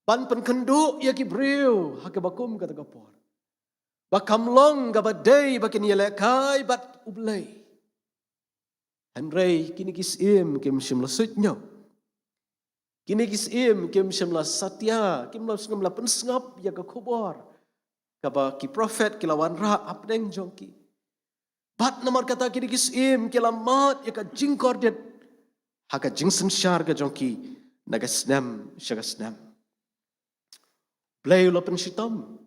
ban pynkynduh ïa ki briew ha kaba kum kata ka por, ba kam long kaba dei ba kin ïalehkai bad U Blei. Hynrei kine ki syiem kim shym la suidñiew. Kine ki syiem kim shym la satia, kim la, kim la pynsngap ïa ka khubor kaba ki prophet ki la wanrah hapdeng jong ki. Bad namar kata kine ki syiem ki la mad ïa ka jingkordit ha ka jingsynshar ka jong ki na ka snem sha ka snem. U Blei u la pynshitom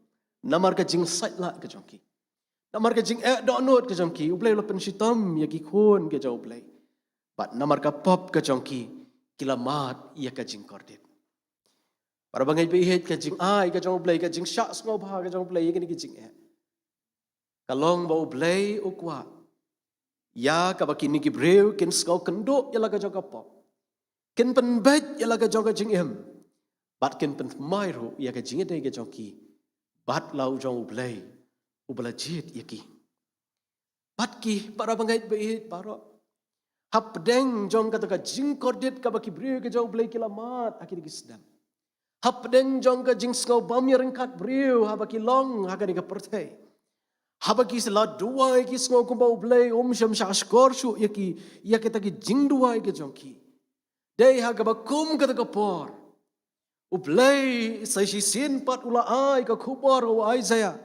namar ka jingsaitlah ka jong ki, namar ka jingeh dohnud ka jong ki. U Blei u la pynshitom ïa ki khun ka jong U Blei. Bad namar ka pop ka jong ki, ki la mad ïa ka jingkordit. Para bangeit ba ïeit, ka jingai ka jong U Blei, ka jingshah sngewbha ka jong U Blei ïa kine ki jingeh, ka long ba U Blei u kwah ïa kaba kine ki briew kin sngewkynduh ïa la ka jong ka pop, kin pynbeit ïa la ka jong ka jingim, bad kin pynthymmai ruh ïa ka jingïadei ka jong ki bad la u jong U Blei uba la jied ïa ki. Bad ki para bangeit ba ïeit baroh, hapdeng jong kata ka jingkordit kaba ki briew ka jong U Blei ki la mad ha kine ki snem, hapdeng jong ka jingsngew bam ïaryngkat briew haba ki long ha kane ka pyrthei, haba ki la duwai ki sngew kumba U Blei um shym shah shkor shuh ïa ki, ïa kita ki jingduwai ka jong ki. Dei ha kaba kum kata ka por, U Blei sa shisien pat u la ai ka khubor u Isaiah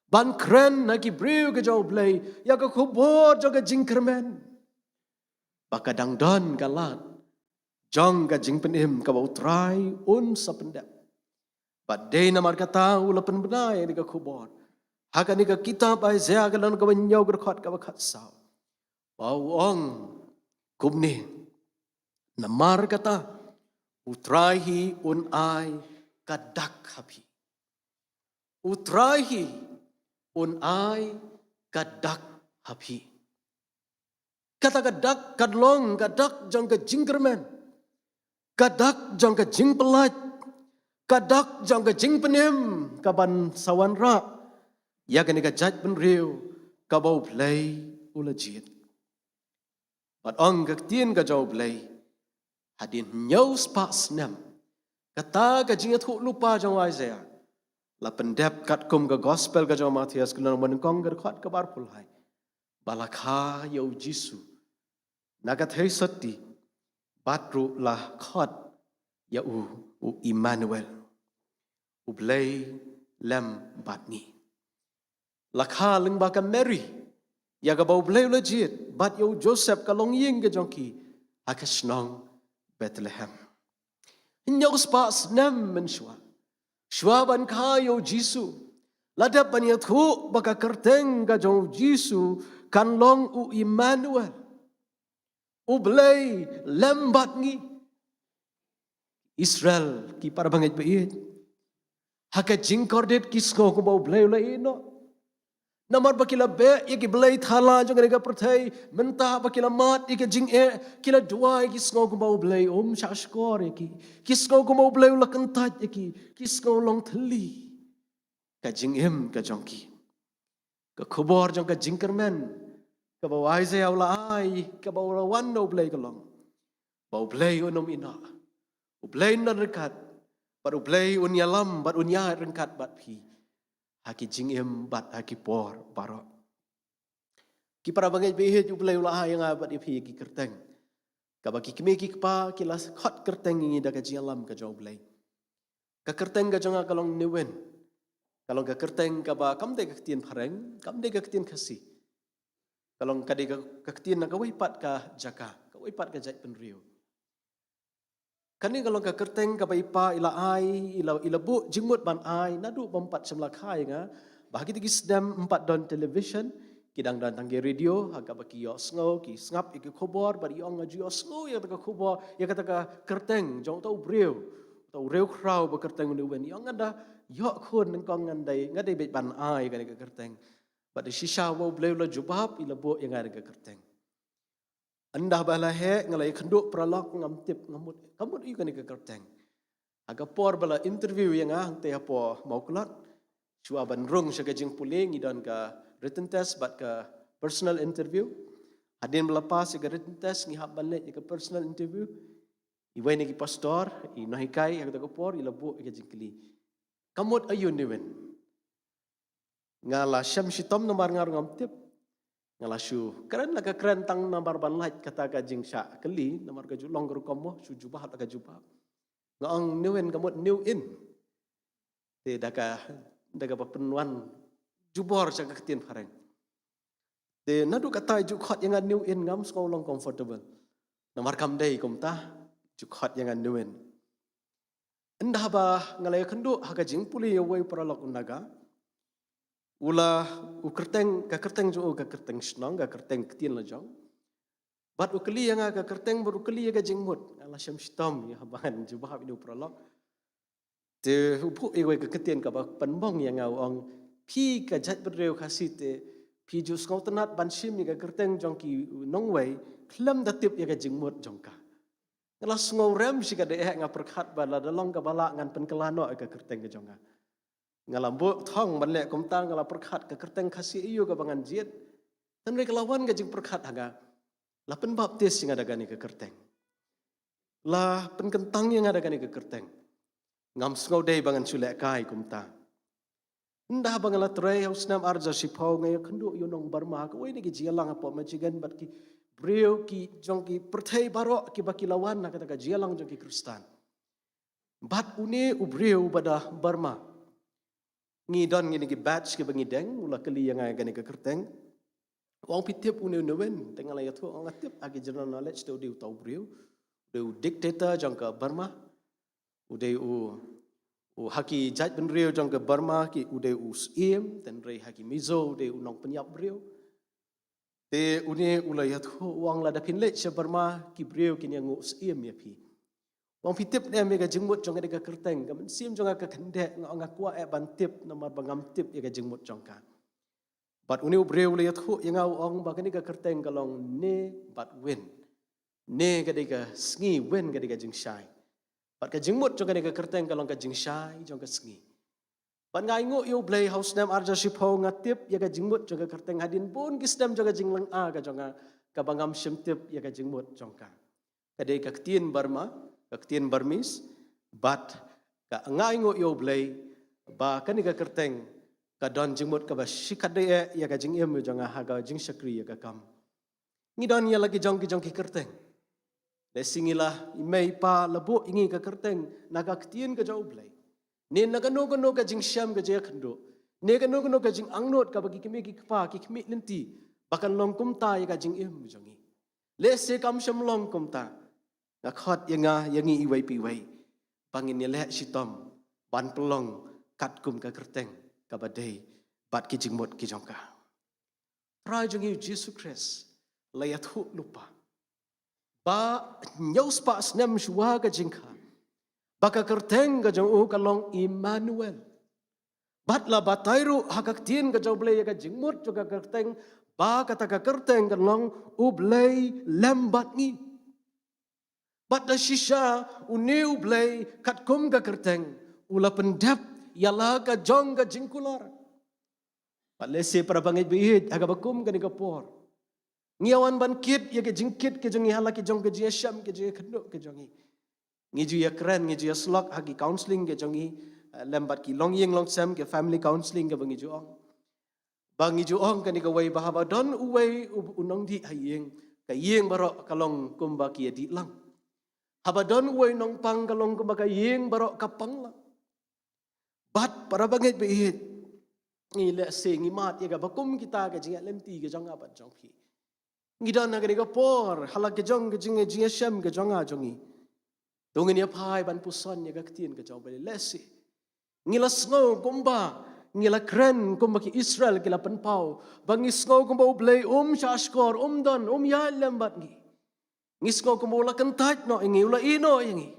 ban kren ha ki briew ka jong U Blei ïa ka khubor jong ka jingkyrmen, ba ka dang don ka lad jong ka jingpynim kaba U Trai un sa pyndep. Bad dei namar kata u la pynbna ïa kane ka khubor ha kane ka kitab Isaiah ka lynnong kaba hynñiew ka dkhot kaba khatsaw, ba u ong kumne: Namar kata U Trai hi un ai ka dak ha phi. U Trai hi un ai ka dak ha phi. Kata ka dak kan long ka dak jong ka jingkyrmen, ka dak jong ka jingpyllait, ka dak jong ka jingpynim, kaban sa wanrah ïa kane ka jaitbynriew kaba U Blei u la jied. Bad ong ka ktien ka jong U Blei, hadien hynñiew spah snem, kata ka jingïathuhlypa jong u Isaiah la pyndep katkum ka gospel ka jong u Mathaios ka lynnong banyngkong ka dkhot kaba arphew lai, ba la kha ïa u Jisu na ka theisotti, bad ruh la khot ïa u, u Immanuel, u Blei lem bad ngi. La kha lyngba ka Mary ïa kaba u Blei u la jied bad ïa u Joseph ka longïing ka jong ki ha ka shnong Bethlehem. Hynñiewspah snem mynshuwa, shuwa ban kha ïa u Jisu, la dep ban ïathuh ba ka kyrteng ka jong u Jisu kan long u Immanuel, u Blei lem bad ngi. Israel ki para bangeit baieit, ha ka jingkordit ki sngew kumba u Blei u la ïehnoh. Namar ba ki la beh ïa ki blei thala jong kane ka pyrthei, mynta ba ki la mad ïa ka jingeh, ki la duwai, ki sngew kumba u Blei um shahshkor ïa ki, ki sngew kumba u Blei u la kyntait ïa ki, ki sngew long thylli ka jingim ka jong ki. Ka khubor jong ka jingkyrmen kaba u Isaiah u la ai, kaba u la wan na u Blei ka long ba u Blei un ym ïehnoh, u Blei un don ryngkat, bad u Blei un ïalam bad un ïaid ryngkat bad phi ha ki jingim bad ha ki por baroh. Ki para bangeit baieit, u Blei u la ai ïa nga bad ïa phi ïa ki kyrteng kaba ki kmie ki kpa ki la khot kyrteng ïa ngi da ka jingïalam ka jong u Blei. Ka kyrteng ka jong nga ka long Niwin. Ka long ka kyrteng kaba kam dei ka ktien phareng, kam dei ka ktien Khasi. Ka long ka dei ka, ka ktien na kawei pat ka jaka, kawei pat ka jaitbynriew. Kane ka long ka kyrteng kaba i pa i la ai, i la, i la buh jingmut ban ai naduh bym pat shym la kha ïa nga. Ba ha kito ki snem ym pat don television, ki dang don tang ki radio ha kaba ki ïohsngew, ki sngap ïa ki khubor, bad i ong, nga ju ïohsngew ïa kata ka khubor, ïa kata ka kyrteng jong uta u briew, uta u riewkhraw ba kyrteng u Niwin. I ong, nga da ïoh khun, nyngkong ngan dei, nga dei beit ban ai kane ka kyrteng. Bad shisha ba u Blei u la jubab, i la buh ïa nga kane ka kyrteng. Ynda ba la heh, nga la ïakynduh paralok, ngam tip, ngam mut, kam mut aïu kane ka kyrteng. Ha ka por ba la interview ïa nga hangtei hapoh Mawklat, shuwa ban rung sha ka jingpule, ngi don ka written test bad ka personal interview. Hadien ba la pass ïa ka written test, ngi hap ban leit ïa ka personal interview. Iwei na ki pastor, i nonghikai ha kata ka por, i la buh ïa ka jingkylli, kam mut aïu Niwin? Nga la shem shitom namar nga ruh ngam tip. Nga la shu kren la ka kren tang namar ban lait kata ka jingshah kylli, namar ka ju long ka rukom mo, shu jubab la ka jubab. Nga ong Niwin, ka mut new in. Te da ka, da kaba pynwan jubor sha ka ktien phareng. Te naduh kata ju khot ïa nga Niwin, ngam sngew long comfortable. Namar kam dei kumta, ju khot ïa nga Niwin. Ynda ba nga la ïakynduh ha ka jingpule ïa uwei u paralok u Naga, u la, u kyrteng, ka kyrteng jong u ka kyrteng shnong, ka kyrteng ktien la jong. Bad u kylli ïa nga ka kyrteng, bad u kylli ïa ka jingmut. Nga la shem shitom ïa ba ngan jubab ïa u paralok. Te u buh ïa uwei ka ktien kaba pynbong ïa nga, u ong, phi ka jaitbynriew Khasi te phi ju sngewtynnat ban shim ïa ka kyrteng jong ki nongwei khlem da tip ïa ka jingmut jong ka. Nga la sngew rem shi katdei eh, nga pyrkhat ba lada long kaba lah ngan pynkylla noh ïa ka kyrteng ka jong nga. Nga la buh thong ban leh kumta, nga la pyrkhat ka kyrteng Khasi aïu kaba ngan jied. Hynrei ka la wan ka jingpyrkhat ha nga, la pynbaptis ïa nga da kane ka kyrteng. La pynkyntang ïa nga da kane ka kyrteng. Ngam sngew dei ba ngan shu lehkai kumta. Ynda ba nga la trei ha u snem ar hajar shiphew, nga ïakynduh ïa u nong Burma ha kawei na ki jingïalang hapoh Michigan, bad ki briew ki jong ki pyrthei baroh kiba ki la wan na kata ka jingïalang jong ki Khristan. Bad une u briew uba da Burma, ngi don ngi na ki batch kiba ngi deng, u la kylli ïa nga ïa kane ka kyrteng. U ong, phi tip une u Niwin? Te nga la ïathuh, nga tip ha ki general knowledge te u dei uta u briew, u dei u dictator jong ka Burma, u dei u, u ha ki jaitbynriew jong ka Burma ki, u dei u syiem, hynrei ha ki Mizo u dei u nongpynïap briew. Te une u la ïathuh, u ong, lada phin leit sha Burma ki briew kin ïanguh syiem ïa phi. U ong, phi tip ne em ïa ka jingmut jong kane ka kyrteng? Ka mynsiem jong nga ka kyndeh, nga ong, nga kwah eh ban tip namar ba ngam tip ïa ka jingmut jong ka. Bad une u briew u la ïathuh ïa nga, u ong ba kane ka kyrteng ka long Ne bad Win. Ne ka dei ka sngi, Win ka dei ka jingshai. Bad ka jingmut jong kane ka kyrteng ka long ka jingshai jong ka sngi. Bad nga ainguh ïa u Blei, ha u snem ar hajar shiphew nga tip ïa ka jingmut jong ka kyrteng hadien bun ki snem jong ka jinglynga ka jong nga kaba ngam shym tip ïa ka jingmut jong ka. Ka dei ka ktien Burma, ka ktien Burmese, bad ka, nga ainguh ïa u Blei ba kane ka kyrteng ka don jingmut kaba shikatdei eh ïa ka jingim jong nga ha ka jingshakri ïa ka kam. Ngi don ïa la ki jong ki jong ki kyrteng. Lehse ngi la, i mei i pa la buh ïa ngi ka kyrteng na ka ktien ka jong U Blei. Ne na kano kano ka jingshem ka jingïakynduh, ne kano kano ka jingangnud kaba ki kmie ki kpa, ki khmih lynti, ba kan long kumta ïa ka jingim jong ngi. Lehse kam shym long kumta. Nga khot ïa nga, ïa ngi iwei pa iwei, ba ngin ïaleh shitom ban pynlong katkum ka kyrteng kaba dei bad ki jingmut ki jong ka. Trai jong ngi U Jisu Khrist la ïathuh lypa ba hynñiew spah snem shuwa ka jingkha, ba ka kyrteng ka jong u ka long Immanuel. Bad la batai ruh ha ka ktien ka jong U Blei ïa ka jingmut jong ka kyrteng, ba kata ka kyrteng kan long U Blei lem bad ngi. Bad da shisha une U Blei katkum ka kyrteng u la pyndep ïa la ka jong ka jingkular. Bad lehse para bangeit baieit, ha kaba kum kane ka por, ngi ïa wan ban kit ïa ka jingkit ka jong ngi ha la ka jong ka jingïashem, ka jingïakynduh ka jong ngi. Ngi ju ïakren, ngi ju ïasyllok ha ki counselling ka jong ngi, eh, lem bad ki longïing longsem, ka family counselling kaba ngi ju ong. Ba ngi ju ong kane kawei, ba haba don uwei u, u nongdih ha ïing, ka ïing baroh ka long kumba ki ïadih lang. Haba don uwei u nongpang, ka long kumba ka ïing baroh ka pang lang. Bad para bangeit baieit, ngi lehse ngi mad ïa kaba kum kita ka jingïaid lynti ka jong nga bad jong phi. Ngi don ha kane ka por ha la ka jong ka jing, jingïashem ka jong nga jong ngi. To ngin ïa phai ban puson ïa ka ktien ka jong U Blei. Lehse ngi la sngew kumba, ngi la kren kumba ki Israel ki la pynpaw, ba ngi sngew kumba U Blei um shahshkor, um don, um ïaid lem bad ngi. Ngi sngew kumba u la kyntait noh ïa ngi, u la ïeh noh ïa ngi.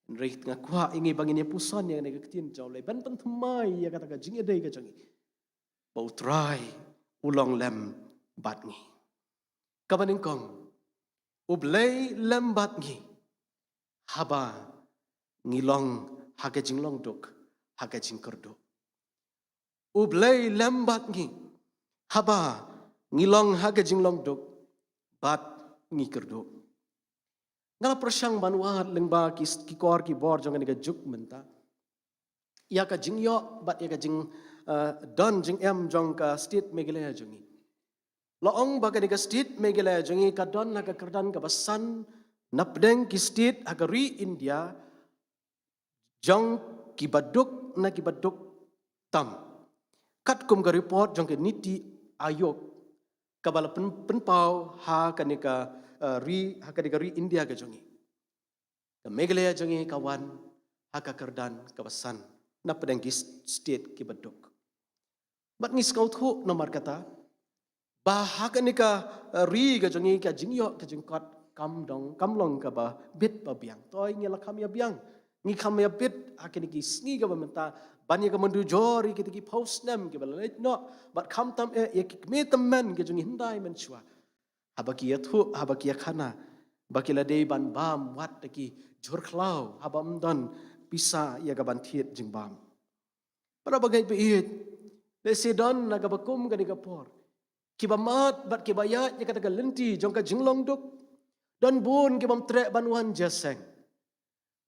Hynrei nga kwah ïa ngi ba ngin ïa puson ïa kane ka ktien jong U Blei ban pynthymmai ïa kata ka jingïadei ka jong ngi, ba U Trai u long lem bad ngi. Kaba nyngkong, U Blei lem bad ngi haba ngi long ha ka jinglong duk, ha ka jingkyrduh. U Blei lem bad ngi haba ngi long ha ka jinglong duk bad ngi kyrduh. Nga la pyrshang ban wad lyngba ki, ki kor ki bor jong kane ka juk mynta ïa ka jingïoh bad ïa ka jing, eh, don jingem jong ka state Meghalaya jong ngi. La ong ba kane ka state Meghalaya jong ngi ka don ha ka kyrdan kaba san napdeng ki state ha ka ri India jong kiba duk na kiba duk tam, katkum ka report jong ka NITI Aayog kaba la pyn, pynpaw ha kane ka, eh, ri, ha kane ka ri India ka jong ngi. Ka Meghalaya jong ngi ka wan ha ka kyrdan kaba san napdeng ki state kiba duk. Bad ngi sngewthuh namar kata ba ha kane ka, eh, ri ka jong ngi ka jingïoh ka jingkot kam dong, kam long kaba bit ba biang. Toi ngi la kham ïa biang, ngi kham ïa bit ha kine ki sngi kaba mynta ban ïa ka myndujor ïa kita ki phew snem kiba la leit noh. Bad khamtam eh ïa ki kmie tymmen ka jong ngi hyndai mynshuwa, haba ki ïathuh, haba ki ïakhana ba ki la dei ban bam wat da ki jhur khlaw haba ym don pisa ïa ka ban thied jingbam. Para bangeit baieit, lehse don na kaba kum kane ka por kiba mad bad kiba ïaid ïa kata ka lynti jong ka jinglong duk. Don bun kibym treh ban wan jingïaseng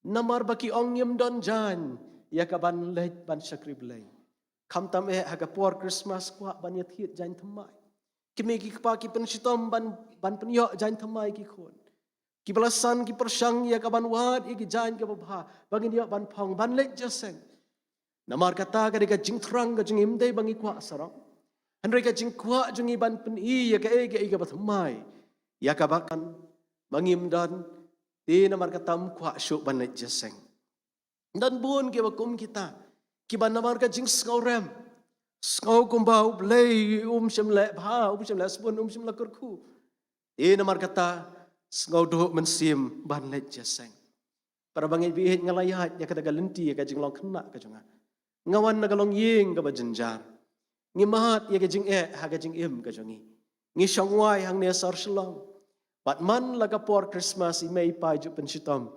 namar ba ki ong ngim don jaiñ ïa ka ban leit ban shakri Blei. Khamtam eh ha ka por Christmas kwah ban ïa thied jaiñ thymmai. Ki mei ki kpa ki pynshitom ban, ban pynïoh jaiñ thymmai ki khun. Kiba la san ki pyrshang ïa ka ban wad ïa ki jaiñ kiba bha ba ngin ïoh ban phong ban leit jingïaseng. Namar kata ka dei ka jingthrang ka jong ngi, ym dei ba ngi kwah sarong, hynrei ka jingkwah jong ngi ban pyni ïa kaei kaei kaba thymmai ïa kaba kan ba ngim don. Te namar kata ym kwah shuh ban leit jingïaseng. Don bun kiba kum kita kiba namar ka jingsngewrem, sngew kumba U Blei um shym leh bha, um shym leh sbun, um shym la kyrkhu. Te namar kata sngew duh mynsiem ban leit jingïaseng. Para bangeit baieit, nga la ïaid ïa kata ka lynti, ïa ka jinglong khynnah ka jong nga. Nga wan na ka longïing kaba jynjar. Ngi mad ïa ka jingeh ha ka jingim ka jong ngi. Ngi shong wai hangne sor Shillong. Bad man la ka por Christmas i mei i pa i ju pynshitom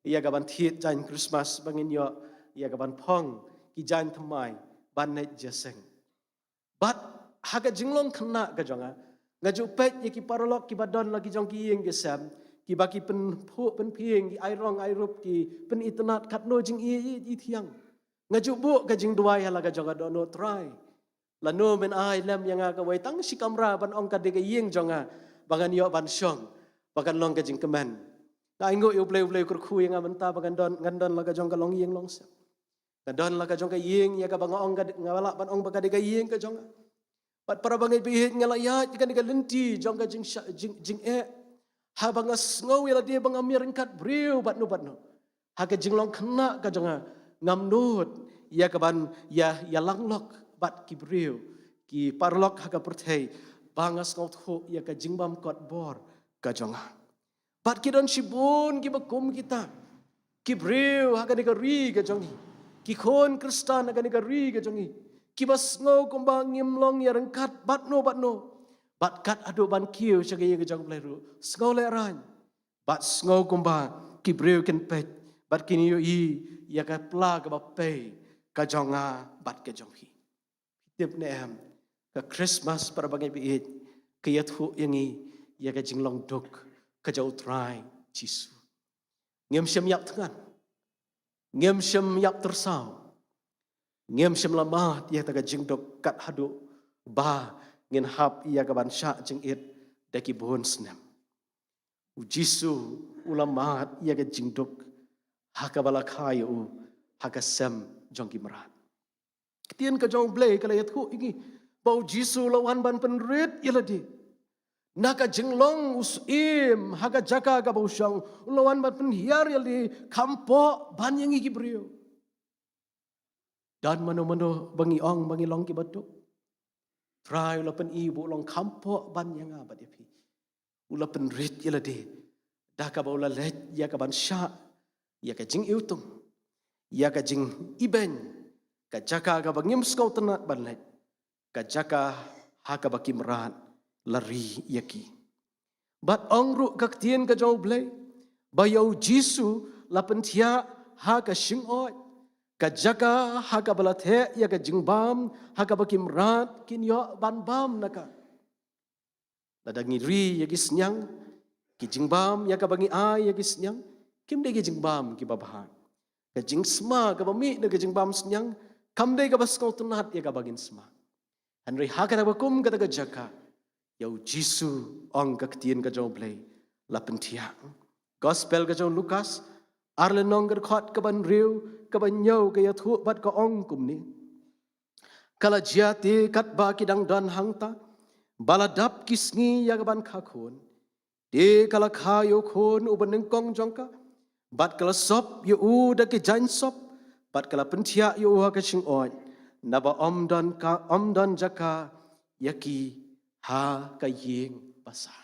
ïa ka ban thied jaiñ Christmas ba ngin ïoh ïa ka ban phong ki jaiñ thymmai ban leit jingïaseng. Bad ha ka jinglong khynnah ka jong nga, nga ju peit ïa ki paralok kiba don la ki jong ki ïing ki sem, kiba ki pynphuh pynphieng, ki ai rong ai rup, ki pynitynnad katno jingïeit thiang. Nga ju buh ka jingduwai ha la ka jong nga, dohnud Trai, lano men ai lem ïa nga kawei tang shi kamra ban ong ka dei ka ïing jong nga ba ngan ïoh ban shong. ba kan long ka jingkmen. Nga ainguh ïa U Blei, U Blei u kyrkhu ïa nga mynta ba ngan don, ngan don la ka jong ka longïing longsem. Ngan don la ka jong ka ïing ïa kaba nga ong ka, nga lah ban ong ba ka dei ka ïing ka jong nga. Bad para bangeit ba ïeit, nga la ïaid ïa kane ka lynti jong ka jing, jing, jingeh, haba nga sngew ïa lade ba ngam ïaryngkat briew bad no bad no. Ha ka jinglong khynnah ka jong nga, ngam nud ïa kaban ïa, ïalang lok bad ki briew, ki paralok ha ka pyrthei, ba nga sngewthuh ïa ka jingbymkot bor ka jong nga. Bad ki don shibun kiba kum kita, ki briew ha kane ka ri ka jong ngi, ki khun Khristan ha kane ka ri ka jong ngi, kiba sngew kumba ngim long ïaryngkat bad no bad no. Bad kat haduh ban kiew sha ka ïing ka jong U Blei ruh, sngew lehraiñ. Bad sngew kumba ki briew kin peit bad kin ïohi ïa ka pla kaba pei ka jong nga bad ka jong phi. Tip ne em, ka Christmas, para bangeit ba ïeit, ka ïathuh ïa ngi ïa ka jinglong duk ka jong U Trai Jisu. Ngim shym ïap thngan, ngim shym ïap tyrsaw, ngim shym la mad ïa kata ka jingduk kat haduh ba ngin hap ïa kaban shah jingit da ki bun snem. U Jisu u la mad ïa ka jingduk ha kaba la kha ïa u ha ka sem jong ki mrad. Ka ktien ka jong U Blei ka la ïathuh ïa ngi ba U Jisu u la wan ban pynrit ïa lade na ka jinglong u syiem ha ka jaka kaba u shong. U la wan ban pynhiar ïa lade, kham poh ban ïa ngi ki briew. Don mano mano ba ngi ong ba ngi long kiba duk, Trai u la pyni ba u long kham poh ban ïa nga bad ïa phi. U la pynrit ïa lade da kaba u la leit ïa kaban shah ïa ka jingiwtung, ïa ka jingibeiñ, ka jaka kaba ngim sngewtynnat ban leit, ka jaka ha kaba ki mrad la ri ïa ki. Bad ong ruh ka ktien ka jong U Blei ba ïa U Jisu la pynthiah ha ka shyngod, ka jaka ha kaba la theh ïa ka jingbam, ha kaba ki mrad kin ïoh ban bam na ka. Lada ngi ri ïa ki synñiang, ki jingbam ïa kaba ngi ai ïa ki synñiang, kim dei ki jingbam kiba bha. Ka jingsma kaba mih na ka jingbam synñiang kam dei kaba sngewtynnat ïa kaba ngin sma. Hynrei ha kata kaba kum kata ka jaka, ïa U Jisu, ong ka ktien ka jong U Blei, la pynthiah. Gospel ka jong u Lukas, ar lynnong, ka dkhot kaba hynriew, kaba hynñiew, ka ïathuh bad ka ong kumne: Ka la jia te katba ki dang don hangta ba la dap ki sngi ïa kaban kha khun. Te ka la kha ïa u khun uba nyngkong jong ka, bad ka la sop ïa u da ki jaiñ sop, bad ka la pynthiah ïa u ha ka shyngod, naba ym don ka, ym don jaka ïa ki ha ka ïing basa.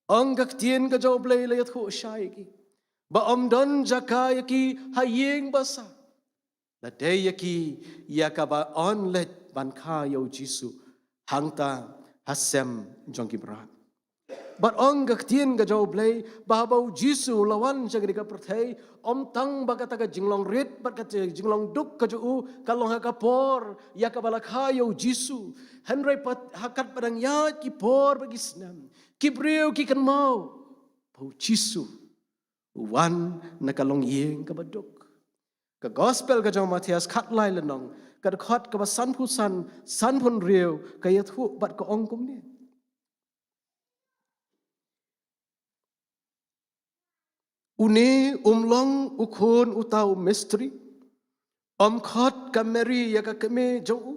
Ong ka ktien ka jong U Blei, la ïathuh shai ïa ki ba ym don jaka ïa ki ha ïing basa. La dei ïa ki ïa kaba yn leit ban kha ïa U Jisu hangta ha sem jong ki mrad. Bad ong ka ktien ka jong U Blei ba haba U Jisu u la wan sha kane ka pyrthei, ym tang ba kata ka jinglong rit bad kata ka jinglong duk ka jong u ka long ha ka por ïa kaba la kha ïa U Jisu, hynrei pat ha katba dang ïaid ki por bad ki snem, ki briew ki kynmaw ba U Jisu u wan na ka longïing kaba duk. Ka Gospel ka jong u Mathaios, khatlai lynnong, ka dkhot kaba sanphew san, sanphew hynriew, ka ïathuh bad ka ong kumne: Une um long u khun uta u mistri. Ym khot ka Mari ïa ka kmie jong u,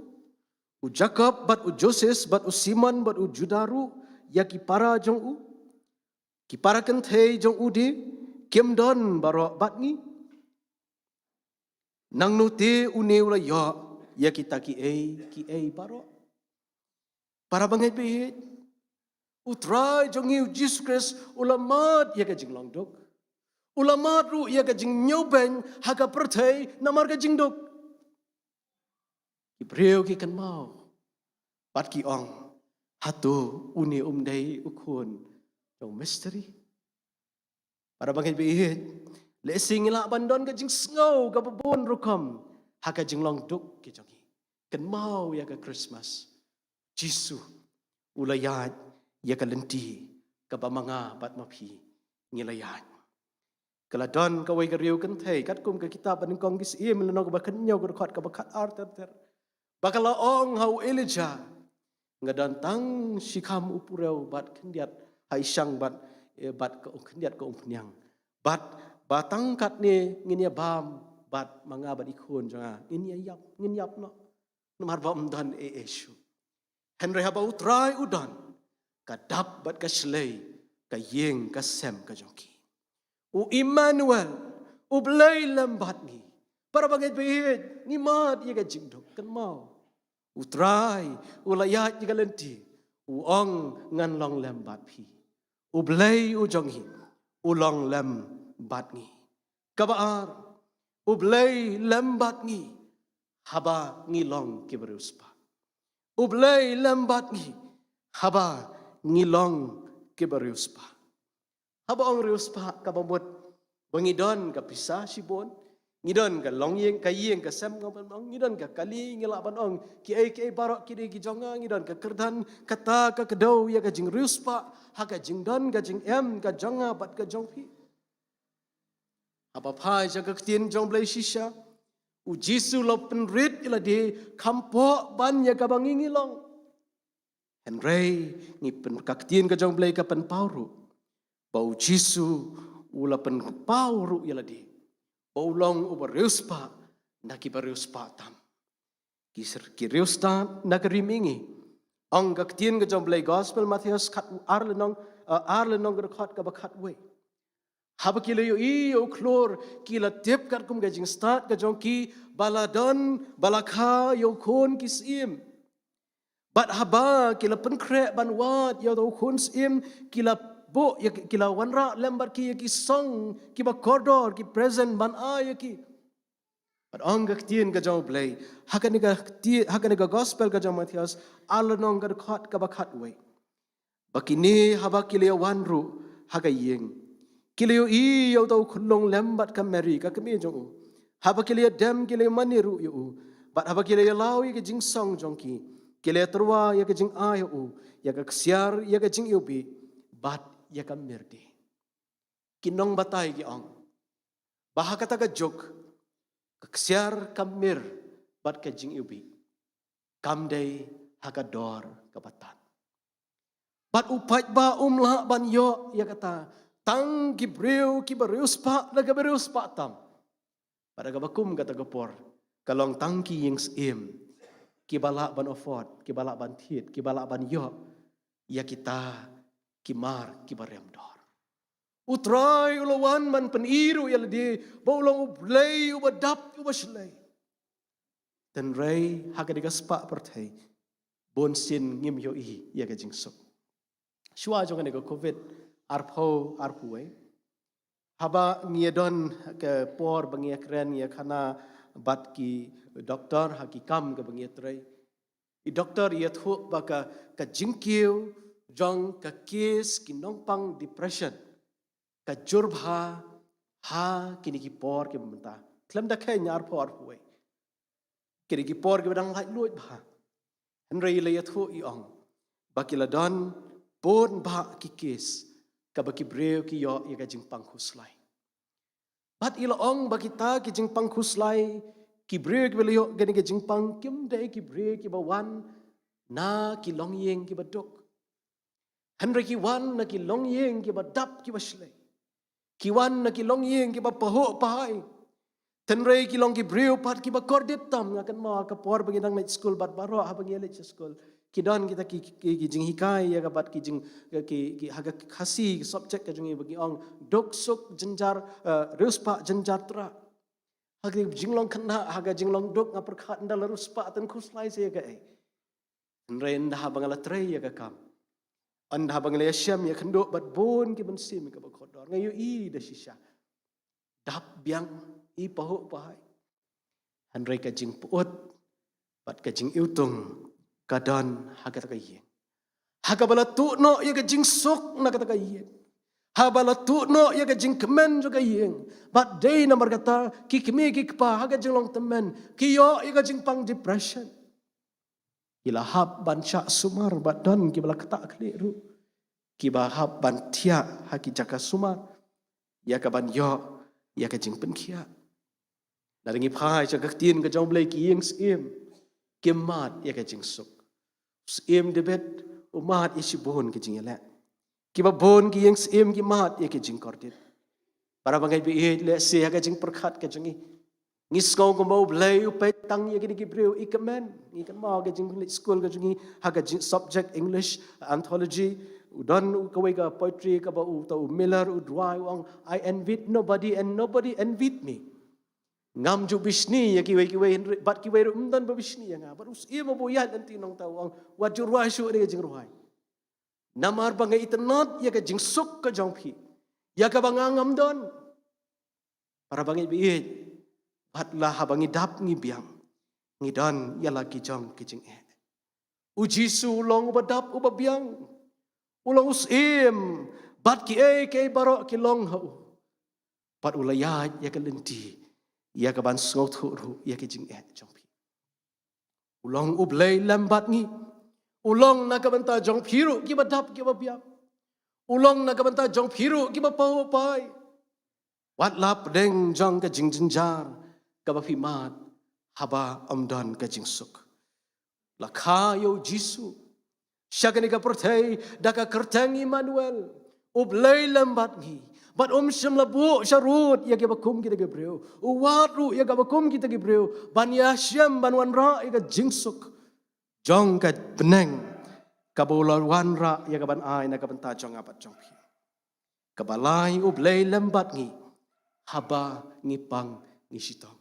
u Jakob bad u Joses bad u Simon bad u Juda ruh ïa ki para jong u? Ki para kynthei jong u de kim don baroh bad ngi? Nangno te une u la ïoh ïa kita kiei kiei baroh? Para bangeit ba ïeit, U Trai jong ngi U Jisu Khrist u la mad ïa ka jinglong duk. U la mad ruh ïa ka jingñiewbeiñ ha ka pyrthei namar ka jingduk. Ki briew ki kynmaw bad ki ong, hato une um dei u khun jong u mistri? Para bangeit ba ïeit, lehse ngi lah ban don ka jingsngew kaba bun rukom ha ka jinglong duk ka jong ngi. Kynmaw ïa ka Christmas. Jisu u la ïaid ïa ka lynti kaba ma nga bad ma phi ngi la ïaid. Ka la don kawei ka riewkynthei, katkum ka kitab Banyngkong ki Syiem, lynnong kaba khathynñiew, ka dkhot kaba khatar ter ter, ba ka la ong ha u Elijah: Nga don tang shi kham u purew bad khyndiat ha i shang bad eh, bad ka umkhyndiat ka umphniang. Bad ba tang katne ngin ïa bam bad ma nga bad i khun jong nga ngin ïa ïap, ngin ïap noh. Namar ba ym don ei ei shuh. Hynrei haba U Trai u don, ka dap bad ka shlei, ka ïing ka sem ka jong ki. U Immanuel, U Blei lem bad ngi. Para bangeit baieit, ngi mad ïa ka jingduk, kynmaw. U Trai u la ïaid ïa ka lynti, u ong ngan long lem bad phi. U Blei u jong ngi u long lem bad ngi. Kaba ar, U Blei lem bad ngi haba ngi long kiba riewspah. U Blei lem bad ngi haba ngi long kiba riewspah. Haba ong riewspah kaba mut ba ngi don ka pisa shibun, ngi don ka longïing, ka ïing ka sem, nga ban ong, ngi don ka kali, ngi lah ban ong kiei kiei baroh ki dei ki jong nga, ngi don ka kyrdan, kata ka kdew ïa ka jingriewspah ha ka jingdon ka jingem ka jong nga bad ka jong phi. Haba phai sha ka ktien jong U Blei shisha, U Jisu u la pynrit ïa lade kham poh ban ïa kaba ngi ngi long. Hynrei ngi pyn, ka ktien ka jong U Blei ka pynpaw ruh ba U Jisu u la pynpaw ruh ïa lade ba u long uba riewspah na kiba riewspah tam. Ki ser, ki riewspah na ka ri mihngi. Ong ka ktien ka jong U Blei, Gospel Mathaios khat, ar lynnong, eh, ar lynnong ka dkhot kaba khatwei. Haba ki la ïohi ïa u khlur, ki la tip katkum ka jingstad ka jong ki ba la don, ba la kha ïa u khun ki syiem. Bad haba ki la pynkhreh ban wad ïa u khun syiem, ki la buh ïa ki, ki la wanrah lem bad ki ïa ki song kiba kordor, ki present ban ai ïa ki. Bad ong ka ktien ka jong U Blei ha kane ka ktien, ha kane ka Gospel ka jong u Mathaios, ar lynnong ka dkhot kaba khatwei, ba kine haba ki la ïa wan ruh ha ka ïing, ki la ïohi ïa uta u khunlung lem bad ka Mari ka kmie jong u. Haba ki la ïa dem, ki la ïa mane ruh ïa u. Bad haba ki la ïa law ïa ka jingsong jong ki, ki la ïa tyrwa ïa ka jingai ïa u, ïa ka ksiar, ïa ka jingiwbih bad ïa ka myrdi. Ki nongbatai ki ong ba ha kata ka juk ka ksiar, ka myrdi bad ka jingiwbih kam dei ha ka dor kaba tad. Bad u paidbah um lah ban ïoh ïa kata, tang ki briew kiba riewspah na kaba riewspah tam. Bad ha kaba kum kata ka por, ka long tang ki ïing syiem kiba lah ban afford, kiba lah ban thied, kiba lah ban ïoh ïa kita ki mar kiba rem dor. U Trai u la wan ban pyni ruh ïa lade ba u long U Blei uba dap, uba shlei. Hynrei ha kane ka spah pyrthei, bun sien ngim ïohi ïa ka jingsuk. Shuwa jong kane ka Covid arphew arphew wei, haba ngi ïa don ka por ba ngi ïa kren, ngi ïa khana bad ki doktor ha ki kam kaba ngi ïa trei, i doktor i ïathuh ba ka, ka jingkiew jong ka case ki nongpang depression ka jur bha ha kine ki por kiba mynta. Khlem da kheiñ arphew arphew wei, kine ki por kiba dang laitluid bha. Hynrei i la ïathuh, i ong ba ki la don bun bha ki case kaba ki briew ki ïoh ïa ka jingpang khuslai. Bad i la ong ba kita ki jingpang khuslai, ki briew kiba la ïoh kane ka jingpang, kim dei ki briew kiba wan na ki longïing kiba duk. Hynrei ki wan na ki longïing kiba dap, kiba shlei. Ki wan na ki longïing kiba pahuh pahai. Hynrei ki long ki briew pat kiba kordit tam. Nga kynmaw ka por ba ngi dang leit skul bad baroh haba ngi leit skul, ki don kita ki, ki, ki jinghikai ïa ka bad ki jing, ki, ki, ha ka Khasi, ki subject ka jong ngi ba ngi ong duk suk jynjar, eh, riewspah jynjar trai. Ha ka jinglong khynnah, ha ka jinglong duk, nga pyrkhat ynda la riewspah, tang khuslai sa ïa kaei. Hynrei ynda haba nga la trei ïa ka kam, ynda haba nga la ïa shem ïa kynduh bad bun ki mynsiem kaba kordor, nga ïohi da shisha dap biang, i pahuh pahai. Hynrei ka jingpyut bad ka jingiwtung ka don ha kata ka ïing. Ha kaba la tuh noh ïa ka jingsuk na kata ka ïing, haba la tuh noh ïa ka jingkmen jong ka ïing, bad dei namar kata ki kmie ki kpa ha ka jinglong tymmen ki ïoh ïa ka jingpang depression. Ki la hap ban shah sumar, bad don kiba la ktah khlieh ruh, kiba hap ban thiah ha ki jaka sumar ïa ka ban ïoh ïa ka jingpynkhiah. Lada ngi phai sha ka ktien ka jong U Blei, ki ïing syiem kim mad ïa ka jingsuk. Syiem David u mad ïa shibun ki jingïaleh. Kiba bun ki ïing syiem ki mad ïa ki jingkordit. Para bangeit ba ïeit, lehse ha ka jingpyrkhat ka jong ngi, ngi sngew kumba U Blei u peit tang ïa kine ki briew, i kmen, ngi kynmaw ka jingkylli skul ka jong ngi ha ka jing subject English, anthology, u don u kawei ka poetry kaba uta u Miller u duwai u ong, "I envied nobody and nobody envied me." Ngam ju bishni ïa kiwei kiwei hynrei bad kiwei ruh ym don ba bishni ïa nga. Bad u syiem uba ïaid lynti nangta u ong, wat ju rwai shuh ïa ka jingrwai. Namar ba nga itynnad ïa ka jingsuk ka jong phi, ïa kaba nga ngam don. Para bangeit ba ïeit, wat la haba ngi dap ngi biang, ngi don ïa la ki jong ki jingeh. U Jisu u long uba dap uba biang. U long u syiem bad kiei kiei baroh ki long ha u. Bad u la ïaid ïa ka lynti ïa kaban sngewthuh ruh ïa ki jingeh jong phi. U long U Blei lem bad ngi. U long na ka bynta jong phi ruh kiba dap kiba biang. U long na ka bynta jong phi ruh kiba pahuh paai. Wat la pdeng jong ka jingjynjar kaba phi mad haba ym don ka jingsuk. La kha ïa U Jisu sha kane ka pyrthei da ka kyrteng Immanuel, U Blei lem bad ngi. Bad um shym la buh sharud ïa kiba kum kita ki briew. U wad ruh ïa kaba kum kita ki briew ban ïashem, ban wanrah ïa ka jingsuk jong ka bneng, kaba u la wanrah ïa kaban ai na ka bynta jong nga bad jong phi. Kaba lai, U Blei lem bad ngi haba ngi pang ngi shitom.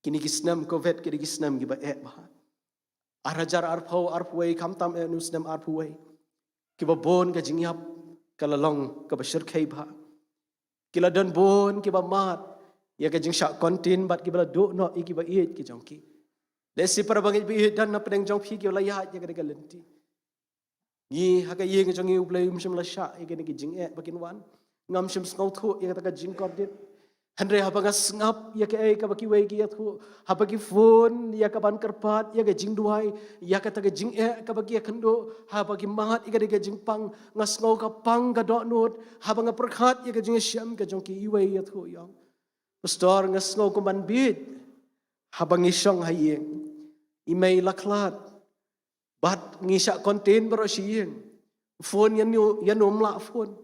Kine ki snem Covid kine ki snem kiba eh bha. Ar hajar arphew, arphew wei, khamtam eh u snem arphew wei, kiba bun ka jingïap ka la long kaba shyrkhei bha. Ki la don bun kiba mad ïa ka jingshah contain bad kiba la duh noh ïa kiba ïeit ki jong ki. Lehse para bangeit ba ïeit, don na pdeng jong phi kiba la ïaid ïa kane ka lynti. Ngi ha ka ïing jong ngi, U Blei um shym la shah ïa kine ki jingeh ba kin wan. Ngam shym sngewthuh ïa kata ka jingkordit. Hynrei haba nga sngap ïa kaei kaba kiwei ki ïathuh, haba ki phone ïa kaban kyrpad ïa ka jingduwai ïa kata ka jingeh kaba ki ïakynduh, haba ki mad ïa kata ka jingpang, nga sngew ka pang ka dohnud. Haba nga pyrkhat ïa ka jingïashem ka jong ki, iwei i ïathuh i ong, "Pastor, nga sngew kumban bieit haba ngi shong ha ïing. I mei i la khlad bad ngi shah contain baroh shi ïing. Phone ïano, ïano ym lah phone.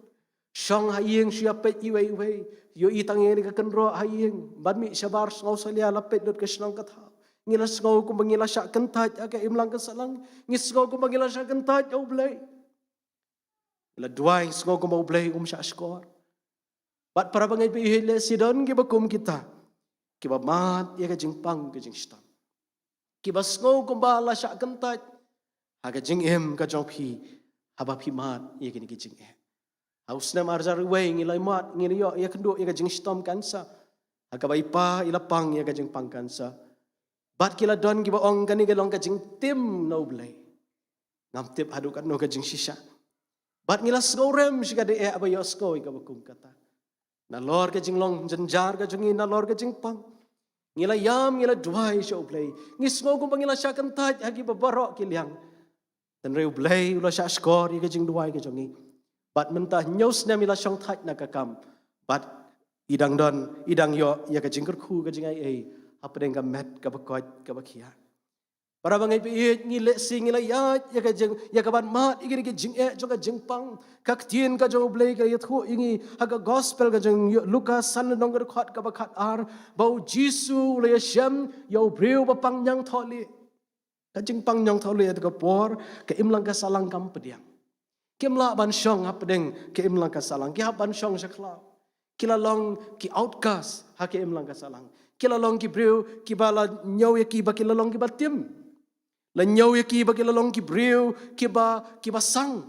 Shong ha ïing shu ïa peit iwei iwei. Ïohi tang ïa kane ka kynroh ha ïing. Bad mih shabar sngew salia la peit lut ka shnong ka thaw. Ngi la sngew kumba ngi la shah kyntait ha ka imlang ka sahlang. Ngi sngew kumba ngi la shah kyntait ha U Blei." La duwai, sngew kumba U Blei um shah shkor. Bad para bangeit ba ïeit, lehse don kiba kum kita kiba mad ïa ka jingpang ka jingshitom, kiba sngew kumba la shah kyntait ha ka jingim ka jong phi haba phi mad ïa kine ki jingeh. Ha u snem ar hajar wei ngi la mad, ngi la ïoh ïakynduh ïa ka jingshitom cancer, ha kaba i pa i la pang ïa ka jingpang cancer. Bad ki la don kiba ong kane ka long ka jingtim na U Blei. Ngam tip haduh katno ka jingshisha. Bad ngi la sngewrem shi katdei eh ba ïohsngew ïa kaba kum kata. Nalor ka jinglong jynjar ka jong ngi, nalor ka jingpang, ngi la ïam, ngi la duwai sha U Blei. Ngi sngew kumba ngi la shah kyntait ha kiba baroh ki liang. Hynrei U Blei u la shah shkor ïa ka jingduwai ka jong ngi. Bad mynta hynñiew snem i la shong thait na ka kam. Bad i dang don, i dang ïoh ïa ka jingkyrkhu ka jingaiei hapdeng ka met kaba koit kaba khiah. Para bangeit ba ïeit, ngi lehse ngi la ïaid ïa ka jing, ïa kaban mad ïa kine ki jingeh jong ka jingpang. Ka ktien ka jong U Blei ka ïathuh ïa ngi ha ka gospel ka jong Lukas, san lynnong ka dkhot kaba khatar, ba U Jisu u la ïashem ïa u briew ba pang ñiangthohlieh. Ka jingpang ñiangthohlieh ha kata ka por, ka imlang ka sahlang kam pdiang. Kim lah ban shong hapdeng ka imlang ka sahlang, ki hap ban shong sha khlaw. Ki la long ki outcast ha ka imlang ka sahlang. Ki la long ki briew kiba la ñiew ïa ki ba ki la long kiba tim. La ñiew ïa ki ba ki la long ki briew kiba, kiba sang.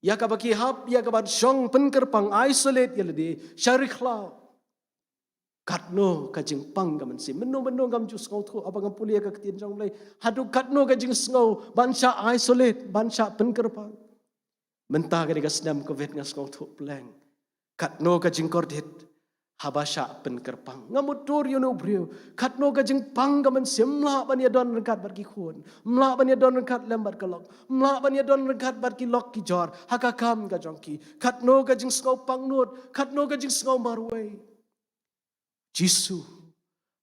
Ïa kaba ki hap ïa kaban shong pynkyrpang, isolate ïa lade sha ri khlaw. Katno ka jingpang ka mynsiem. Mynno mynno ngam ju sngewthuh haba ngam pule ïa ka ktien jong U Blei. Haduh katno ka jingsngew ban shah isolate, ban shah pynkyrpang. Mynta kane ka snem Covid nga sngewthuh pleng katno ka jingkordit haba shah pynkyrpang. Nga mutdur ïa une u briew. Katno ka jingpang ka mynsiem, ym lah ban ïadon ryngkat bad ki khun. Ym lah ban ïadon ryngkat lem bad ka lok. Ym lah ban ïadon ryngkat bad ki lok ki jor ha ka kam ka jong ki. Katno ka jingsngew pangnud, katno ka jingsngew marwei. Jisu,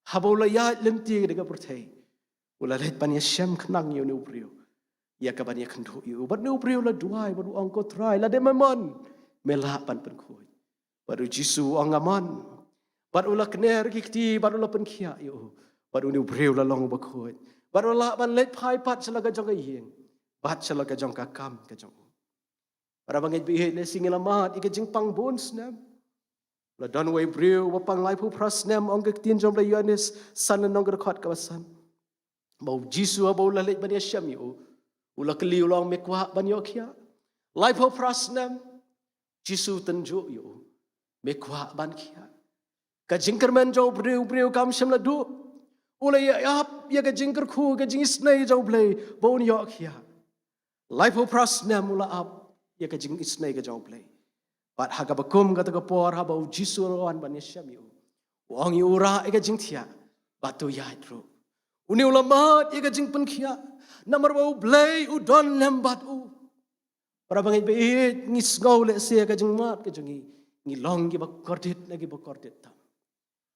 haba u la ïaid lynti ïa ka pyrthei, u la leit ban ïashem khnang ïa une u briew, ïa kaban ïakynduh ïa u. Bad une u briew u la duwai, bad u ong, "Ko Trai, lada me mon, me lah ban pynkhuid. Bad u Jisu u ong nga mon. Bad u la kner ki kti, bad u la pynkhiah ïa u. Bad une u briew u la long uba khuid. Bad u la lah ban leit phai pat sha la ka jong ka ïing. Bad sha la ka jong ka kam ka jong u. Para bangeit ba ïeit, lehse ngi la mad ïa ka jingpang bun snem. La don uwei u briew uba pang laiphew phra snem, ong ka ktien jong u Blei Ïoannis san lynnong ka dkhot kaba san. Ba u Jisu haba u la leit ban ïashem ïa u, u la kylli, u la ong me kwah ban ïoh khiah. Laiphew phra snem, Jisu u tynjuh ïa u, me kwah ban khiah. Ka jingkyrmen jong u briew, u briew kam shym la duh. U la ïa ap ïa ka jingkyrkhu, ka jingisynei jong u Blei ba un ïoh khiah. Laiphew phra snem u la ap ïa ka jingisynei ka jong u Blei. Bad ha kaba kum kata ka por, haba u Jisu u la wan ban ïashem ïa u, u ong ïa u, rah ïa ka jingthiah bad to ïaid ruh. Une u la mad ïa ka jingpynkhiah namar ba u Blei u don lem bad u. Para bangeit ba ïeit, ngi sngew lehse ha ka jingmad ka jong ngi, ngi long kiba kordit na kiba kordit tam.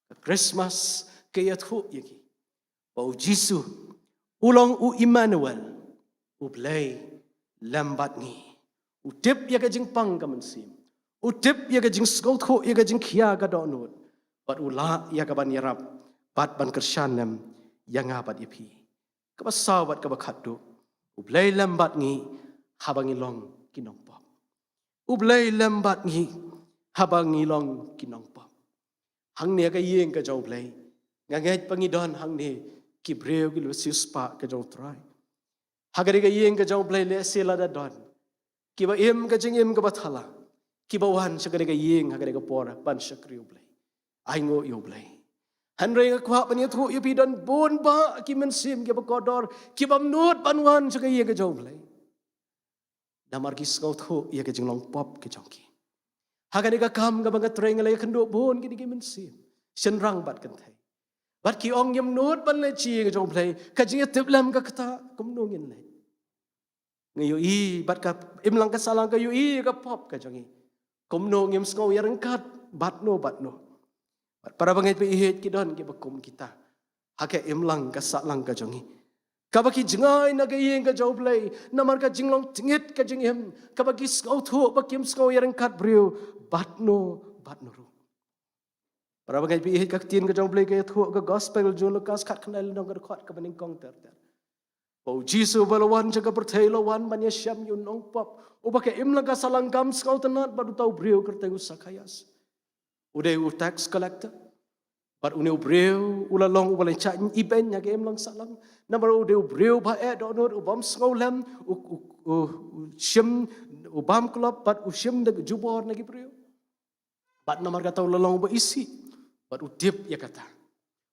Ka Christmas ka ïathuh ïa ngi ba u Jisu u long u Immanuel, u Blei lem bad ngi. U tip ïa ka jingpang ka mynsiem, u tip ïa ka jingsngewthuh, ïa ka jingkhia ka dohnud, bad u lah ïa ka ban ïarap bad ban kyrshan lem ïa nga bad ïa phi. Kaba saw bad kaba khatduh, u Blei lem bad ngi haba ngi long ki nongpop. U Blei lem bad ngi haba ngi long ki nongpop. Hangne ha ka ïing ka jong u Blei, nga ngeit ba ngi don hangne ki briew kiba siewspah ka jong u Trai. Ha kane ka ïing ka jong u Blei lehse lada don kiba im ka jingim kaba thala, kiba wan sha kane ka ïing ha kane ka por ban shakri u Blei, ainguh ïa u Blei. Hynrei nga kwah ban ïathuh ïa phi, don bun bah ki mynsiem kiba kordor, kibym nud ban wan sha ka ïing ka jong u Blei. Namar ki sngewthuh ïa ka jinglong pop ka jong ki. Ha kane ka kam kaba nga trei, nga la ïakynduh bun kine ki mynsiem, shynrang bad kynthei. Bad ki ong, ngim nud ban leit sha ïing ka jong u Blei, ka jingïatiplem ka ktah, kumno ngin leit? Nga ïohi bad ka imlang ka sahlang ka ïohi ka pop ka jong ngi. Kumno ngim sngew ïaryngkat bad no bad no? Bad para bangeit ba ïeit, ki don kiba kum kita ha ka imlang ka sahlang ka jong ngi, kaba ki jngai na ka ïing ka jong u Blei namar ka jinglong tngit ka jingim, kaba ki sngewthuh ba kim sngew ïaryngkat briew bad no bad no ruh. Para bangeit ba ïeit, ka ktien ka jong u Blei ka ïathuh ha ka gospel jong u Lukas khatkhyndai lynnong ka dkhot kaba nyngkong ter ter, ba u Jisu ba la wan sha ka pyrthei, la wan ban ïashem ïa u nongpop uba ka imlang ka sahlang kam sngewtynnad bad uta u briew kyrteng u Sakhaios. U dei u tax collector. Bad une u briew u la long uba la shah ibeiñ ha ka imlang sahlang. Namar u dei u briew ba eh dohnud, u bym sngewlem, u, u, u, u shim, u bam klop bad u shim da ka jubor na ki briew. Bad namar kata u la long uba isih bad u tip ïa kata.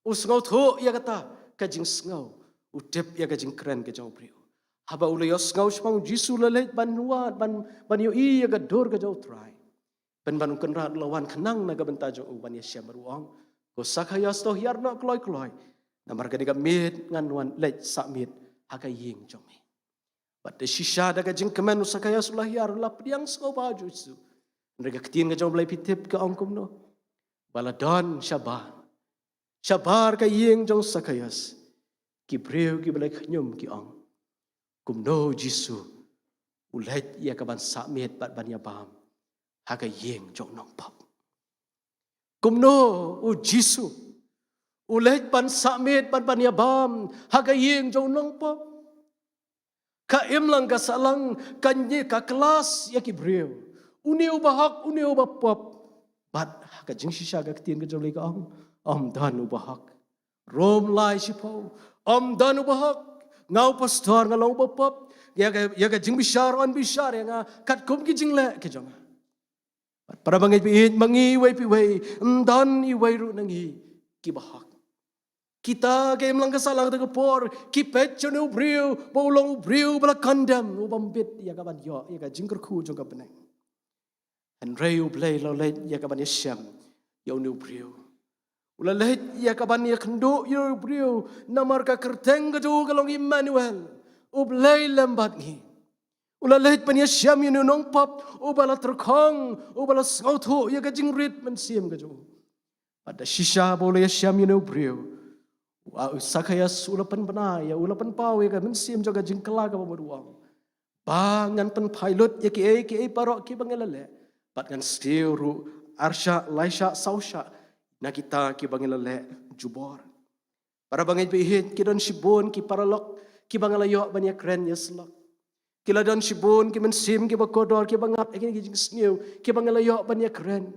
U sngewthuh ïa kata ka jingsngew, u tip ïa ka jingkren ka jong u briew. Haba u la ïohsngew shaphang u Jisu, u la leit ban wad, ban, ban ïohi ïa ka dur ka jong u Trai. Pynban u Kynrad u la wan khnang na ka bynta jong u ban ïashem, bad u ong, ko Sakhaios, to hiar noh kloi kloi, namar kane ka miet ngan wan leit sah miet ha ka ïing jong me. Bad da shisha da ka jingkmen u Sakhaios u la hiar, u la pdiang sngewbha ha u Jisu. Hynrei ka ktien ka jong u Blei, phi tip ka ong kumno? Ba la don shabar, shabar ka ïing jong u Sakhaios, ki briew kiba la khñium ki ong, kumno u Jisu u leit ïa ka ban sah miet bad ban ïabam ha ka ïing jong u nongpop? Kumno u Jisu u leit ban sah miet bad ban ïabam ha ka ïing jong u nongpop? Ka imlang ka sahlang ka ngi, ka klas ïa ki briew, une uba hok, une uba pop. Bad ha ka jingshisha ka ktien ka jong u Blei ka ong, ym don uba hok. Rom lai shiphew, ym don uba hok. Nga u pastor nga long uba pop. Ïa ka, ïa ka jingbishar yn bishar ïa nga katkum ki jingleh ki jong nga. Bad para bangeit ba ïeit, ma ngi iwei pa iwei, ym don iwei ruh na ngi kiba hok. Kita ha ka imlang ka sahlang kata ka por ki peit sha une u briew ba u long u briew ba la condemn, u bym bit ïa ka ban ïoh ïa ka jingkyrkhu jong ka bneng. Hynrei u Blei u la leit ïa ka ban ïashem ïa une u briew. U la leit ïa ka ban ïakynduh ïa une u briew, namar ka kyrteng ka jong u ka long Immanuel, U Blei lem bad ngi. U la leit ban ïashem ïa une u nongpop uba la tyrkhong, uba la sngewthuh ïa ka jingrit mynsiem ka jong u. Bad da shisha ba u la ïashem ïa une u briew, u, u Sakhaios u la pynbna ïa, u la pynpaw ïa ka mynsiem jong ka jingkylla kaba mut, u ong, ba ngan pynphai lut ïa kiei kiei baroh kiba nga la leh, Bad ngan siew ruh arshah, laishah, sawshah na kita kiba ngi la leh jubor. Para bangeit ba ïeit, ki don shibun ki paralok kiba nga la ïoh ban ïakren ïasyllok. Ki la don shibun ki mynsiem kiba kordor kiba ngap ïa kine ki jingsniew kiba nga la ïoh ban ïakren.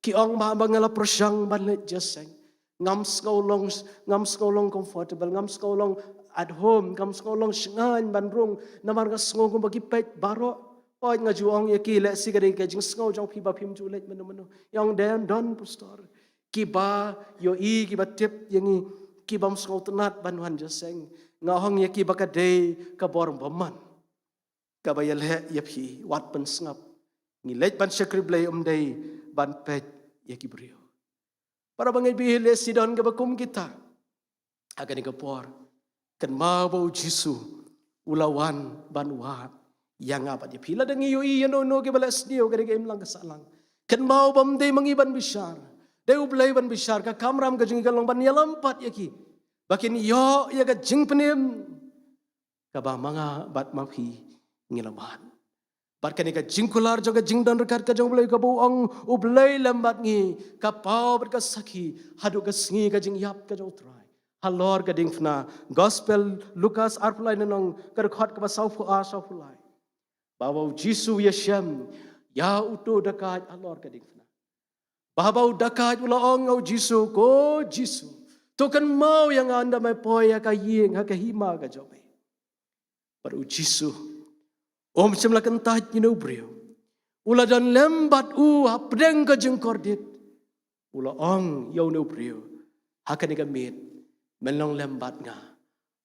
Ki ong ba, ba nga la pyrshang ban leit jingïaseng, ngam sngew long, ngam sngew long comfortable, ngam sngew long at home, ngam sngew long shngaiñ ban rung, namar nga sngew kumba ki peit baroh. Oi, nga ju ong ïa ki, lehse ka dei ka jingsngew jong phi ba phim ju leit mynno mynno. Nga ong, don, don, pastor, kiba ïohi, kiba tip ïa ngi, ki bym sngewtynnad ban wan jingïaseng. Nga ong ïa ki ba ka dei ka bor bymman kaba ïaleh ïa phi, wat pynsngap. Ngi leit ban shakri Blei, ym dei ban peit ïa ki briew. Para bangeit ba ïeit, lehse don kaba kum kita ha kane ka por. Kynmaw ba U Jisu u la wan ban wad ïa nga bad ïa phi. Lada ngi ïohi ïano ïano kiba leh sniew, ka dei ka imlang ka sahlang, kynmaw ba ym dei ma ngi ban bishar, dei U Blei ban bishar. Ka kamram ka jong ngi ka long ban ïalam pat ïa ki ba kin ïoh ïa ka jingpynim kaba ma nga bad ma phi ngi la mad. Bad kane ka jingkular jong ka jingdon ryngkat ka jong U Blei, kaba u ong U Blei lem bad ngi, ka paw bad ka sakhi haduh ka sngi ka jingïap ka jong U Trai. Halor ka diengphna, Gospel Lukas arphew lai lynnong, ka dkhot kaba sawphew ar, sawphew lai. Ba, ba U Jisu u ïashem ïa uto u dakaid halor ka diengphna. Ba, ba u dakaid u la ong ïa U Jisu, ko Jisu, to kynmaw ïa nga ynda me poi ha ka ïing, ha ka hima ka jong me. Bad U Jisu um shym la kyntait ïa une u briew. U la don lem bad u hapdeng ka jingkordit. U la ong ïa une u briew ha kane ka miet, men long lem bad nga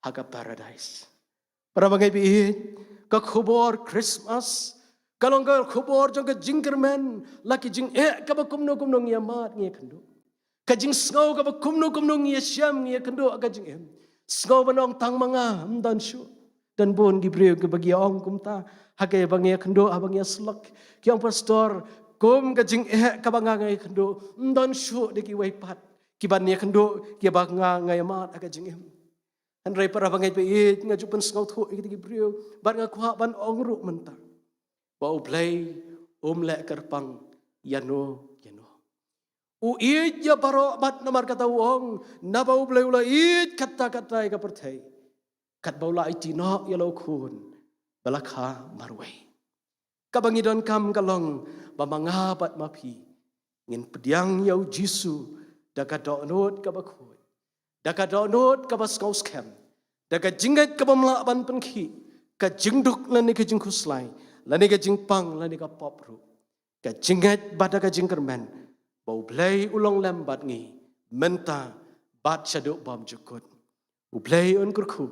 ha ka paradise. Para bangeit ba ïeit, ka khubor Christmas ka long ka khubor jong ka jingkyrmen, la ki jingeh kaba kumno kumno ngi ïamad ngi ïakynduh. Ka jingsngew kaba kumno kumno ngi ïashem ngi ïakynduh ha ka jingim. Sngew ban ong tang ma nga, ym don shuh. Don bun ki briew kiba ki ong kumta ha kaba ngi ïakynduh, haba ngi ïasyllok. Ki ong, pastor, kum ka jingeh kaba nga nga ïakynduh, ym don shuh da kiwei pat kiban ïakynduh kiba nga nga ïamad ha ka jingim. Hynrei para bangeit ba ïeit, nga ju pynsngewthuh ïa kita ki briew bad nga kwah ban ong ruh mynta ba U Blei um leh kyrpang ïano ïano. U ïeit ïa baroh bad namar kata u ong, naba U Blei u la ïeit katta katta ïa ka pyrthei, katba u la aiti noh ïa la u khun ba la kha marwei. Kaba ngi donkam ka long ba ma nga bad ma phi ngin pdiang ïa U Jisu da ka dohnud kaba khuid, da ka dohnud kaba sngewskhem, da ka jingngeit kaba ym lah ban pynkhih, ka jingduk lane ka jingkhuslai, lane ka jingpang lane ka pop ruh. Ka jingngeit bad da ka jingkyrmen ba U Blei u long lem bad ngi mynta bad shaduh bymjukut. U Blei un kyrkhu.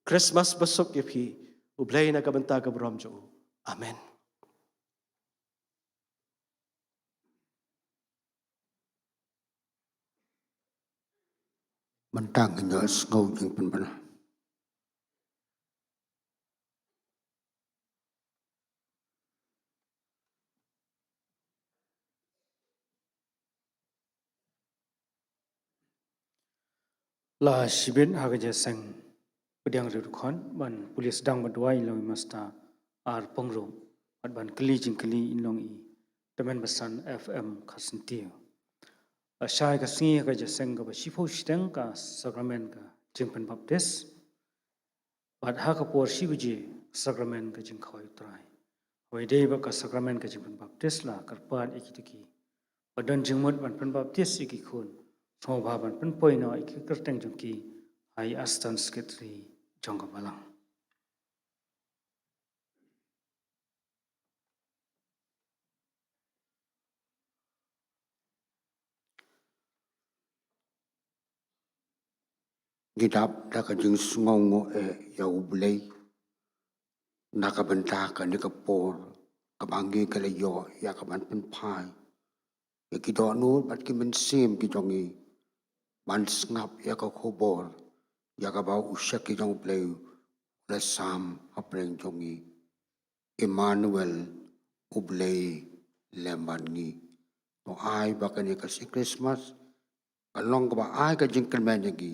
Christmas basuk ïa phi. U Blei na ka bynta ka burom jong u. Amen. Mynta ngin ïohsngew jingpynbna. La shibit ha ka jingïaseng pdiang ri dkhot ban pule sdang bad duwai, in long i Master R. Pyngrope, bad ban kylli jingkylli, in long i Tymmen Basan F M Kharsyntiew. Lashai ka sngi ha ka jingïaseng kaba shiphew shiteng ka sakramen ka jingpynbaptis. Bad ha ka por shi baje, sakramen ka jingkhawai U Trai. Haba ïadei bad ka sakramen ka jingpynbaptis, la kyrpad ïa kito kiba don jingmut ban pynbaptis ïa ki khun sngewbha ban pynpoi noh ïa ki kyrteng jong ki ha i Assistant Secretary jong ka Balang. Ngi dap da ka jingsngewnguh eh ïa U Blei na ka bynta kane ka por kaba ngi ka la ïoh ïa ka ban pynphai ïa ki dohnud bad ki mynsiem ki jong ngi ban sngap ïa ka khubor ïa kaba u shakri jong U Blei u la sam hapdeng jong ngi. Emmanuel, U Blei lem bad ngi. To ai ba kane ka sngi Christmas ka long kaba ai ka jingkyrmen ïa ngi,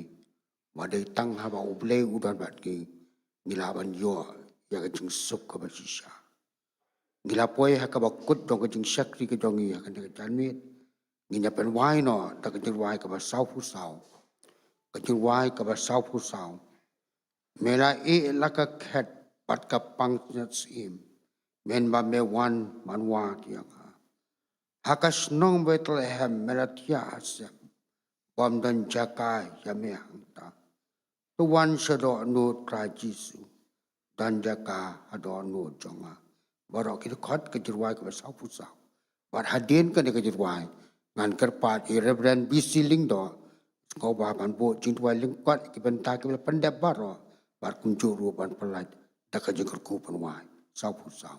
ba dei tang haba U Blei u don bad ngi, ngi lah ban ïoh ïa ka jingsuk kaba shisha. Ngi la poi ha kaba kut jong ka jingshakri ka jong ngi ha kane ka janmiet. Ngin ïa pynwai noh da ka jingrwai kaba sawphew saw. Ka jingrwai kaba sawphew saw. Me la ïeh la ka khet bad ka pansngiat syiem, mynba me wan ban wad ïa nga. Ha ka shnong Bethlehem me la thiah ha sem, bym don jaka ïa me hangta. To wan sha dohnud Trai Jisu, don jaka ha dohnud jong nga. Baroh ki dkhot ka jingrwai kaba sawphew saw. Bad hadien kane ka jingrwai, ngan kyrpad ïa i Reverend B C Lyngdoh, sngewbha ban buh jingduwai lyngkot ïa ki bynta kiba la pyndep baroh, bad kumjuh ruh ban pyllait da ka jingkyrkhu pynwai. Sawphew saw.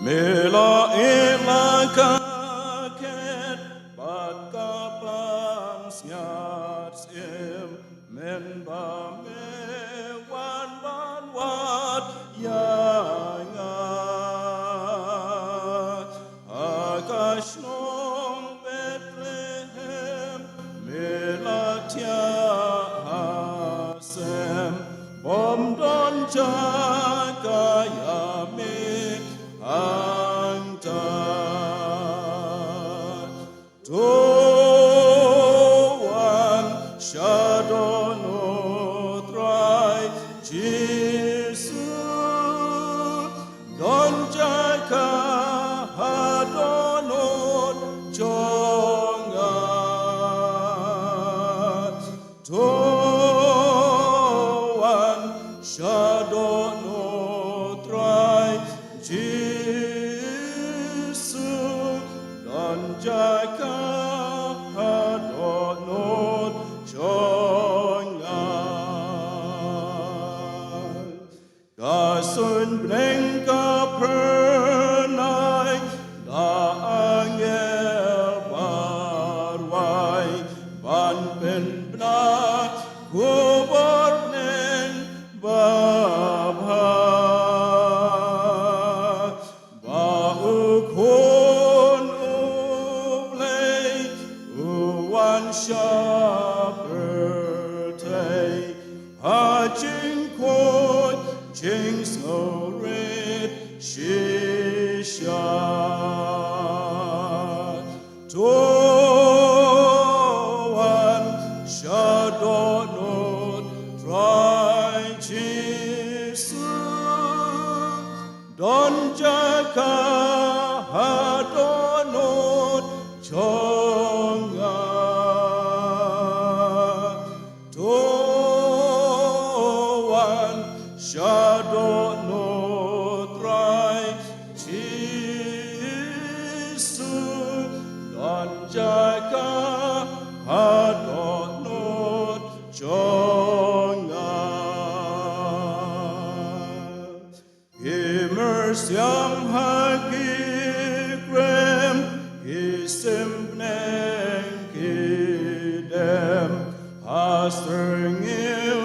Me la ïeh la ka khet bad ka pansngiat syiem, mynba me wan ban wad ïa nga. Ha ka shnong Bethlehem me la thiah ha sem, bym don jaka ïa me hangta. To wan sha dohnud Trai Jisu, don jaka ha dohnud jong nga. To wan sha dohnud Trai Jisu, don jaka ha dohnud jong nga. Ka suiñ bneng ka phyrnai da angel ba rwai ban pynbna khubor bneng babha. Ba U Khun U Blei u wan sha pyrthei ha jingkhuid jingsngewrit shisha. To wan sha dohnud Trai Jisu, don jaka ha dohnud jong nga. To wan sha dohnud Trai Jisu, don jaka ha dohnud jong nga. Ki myrsiang ha ki krem, ki sim bneng ki dem, ha syrngiew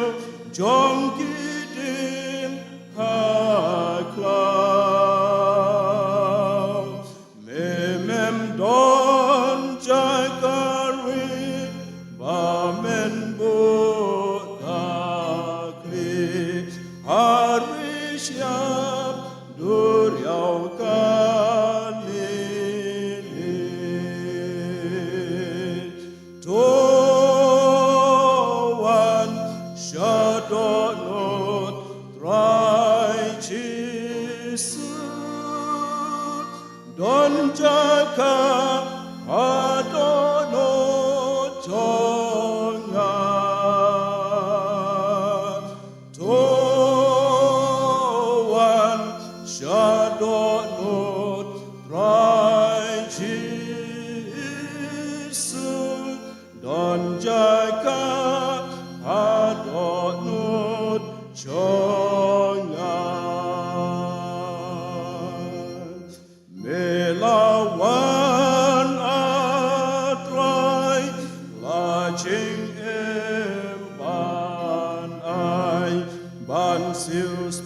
jong ki dieng ha khlaw. Me mem don jaka ri ba men buh da khlieh ha ri shyiap duriaw Galili. To wan sha dohnud Trai Jisu, don jaka ha dohnud jong nga. To wan sha dohnud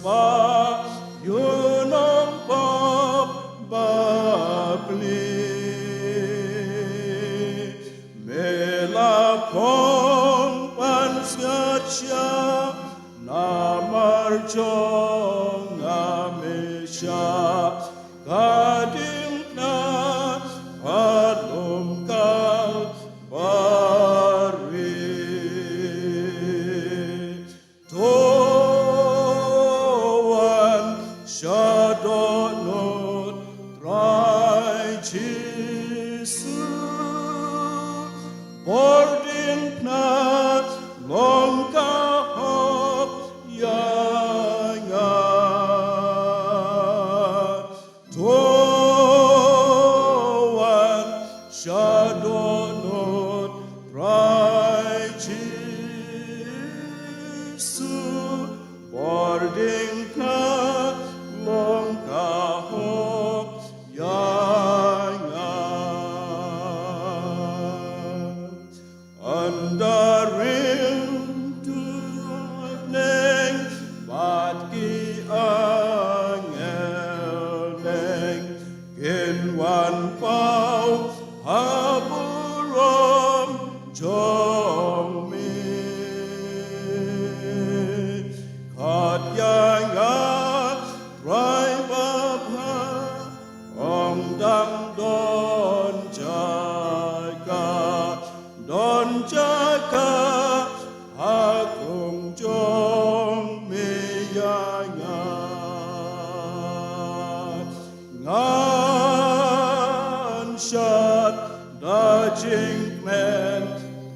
Ba ïa u nongpop bapli me la phong ban sngap sha, namar jong nga me sha ka diengphna ha lum Kalbari. To wan sha dohnud Trai Jisu, por diengphna long ka hok ïa nga. To wan sha dohnud Trai Jisu, por diengphna long ka hok ïa nga. Ynda ring tu neng bad ki angel neng, kin wan paw ha burom jong me. Khot ïa nga Trai Baba, ong dang don jaka, don jaka ha kong jong me ïa nga. Ngan shad da jingkmen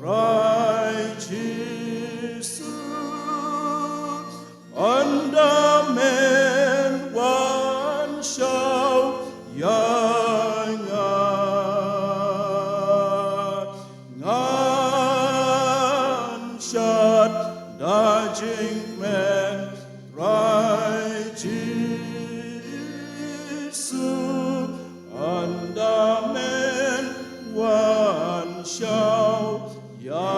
Trai Jisu, ynda men wan shaw ïa nga. Ngan shad da jingkmen Trai Jisu, ynda men wan shaw ïa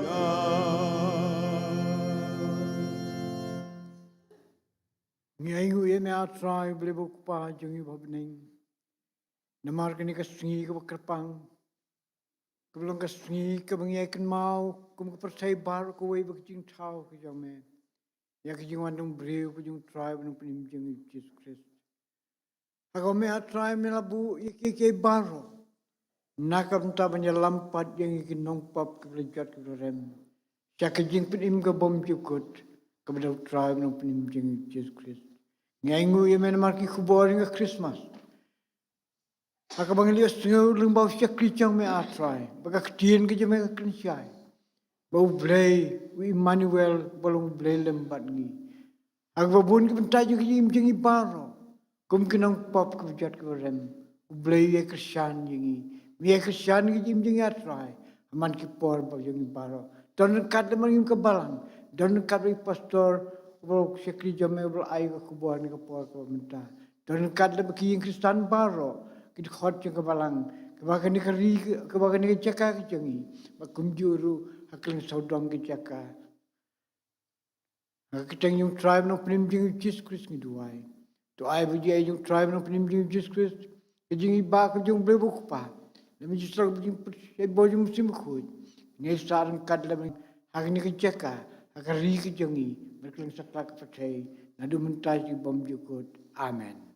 nga. Ngi ainguh ïa me, A Trai, U Blei U Kpa jong ngi uba ha bneng, namar kane ka sngi kaba kyrpang, kaba long ka sngi kaba ngi ïai kynmaw kum ka pyrthei baroh kawei ba ka jingthaw ka jong me ïa ka jingwan jong u briew, ka jong U Trai bad U Nongpynim jong ngi U Jisu Khrist. Ha kaba me, A Trai, me la buh ïa kiei kiei baroh na ka bynta ban ïalam pat ïa ngi ki nongpop kiba la jot kiba la rem sha ka jingpynim ka bymjukut kaba da U Trai bad U Nongpynim jong ngi U Jisu Khrist. Ngi ainguh ïa me namar ki khubor ïa ka Christmas, ha kaba ngi la ïohsngew lyngba u shakri jong me, A Trai, ba ka ktien ka jong me ka kren shai ba U Blei, U Immanuel, uba long U Blei lem bad ngi. Ha kaba bun ki bynta jong ka jingim jong ngi baroh, kum ki nongpop kiba jot kiba rem, U Blei u ïai kyrshan ïa ngi. Me ïai kyrshan ïa ka jingim jong ngi, A Trai, ha man ki por ba jong ngi baroh. Don ryngkat lem bad ngi kum ka balang, don ryngkat bad i pastor, uba u shakri jong me uba la ai ka khubor ha kane ka por kaba mynta. Don ryngkat lem bad ki ïing Khristan baroh, ki dkhot jong ka balang, kiba ha kane ka ri, kiba ha kane ka jaka ka jong ngi, bad kumjuh ruh ha kylleng sawdong ki jaka. Ha ka kyrteng jong U Trai bad U Nongpynim jong ngi U Jisu Khrist ngi duwai. To ai ba ka jingaiei jong U Trai bad U Nongpynim jong ngi U Jisu Khrist, ka jingïeit ka jong U Blei U Kpa, lem bad ka jingpyrshang jong U Mynsiem Bakhuid, ngi sah ryngkat lem ha kane ka jaka, ha ka ri ka jong ngi, bad kylleng satlak ka pyrthei, naduh mynta sha ki bymjukut. Amen.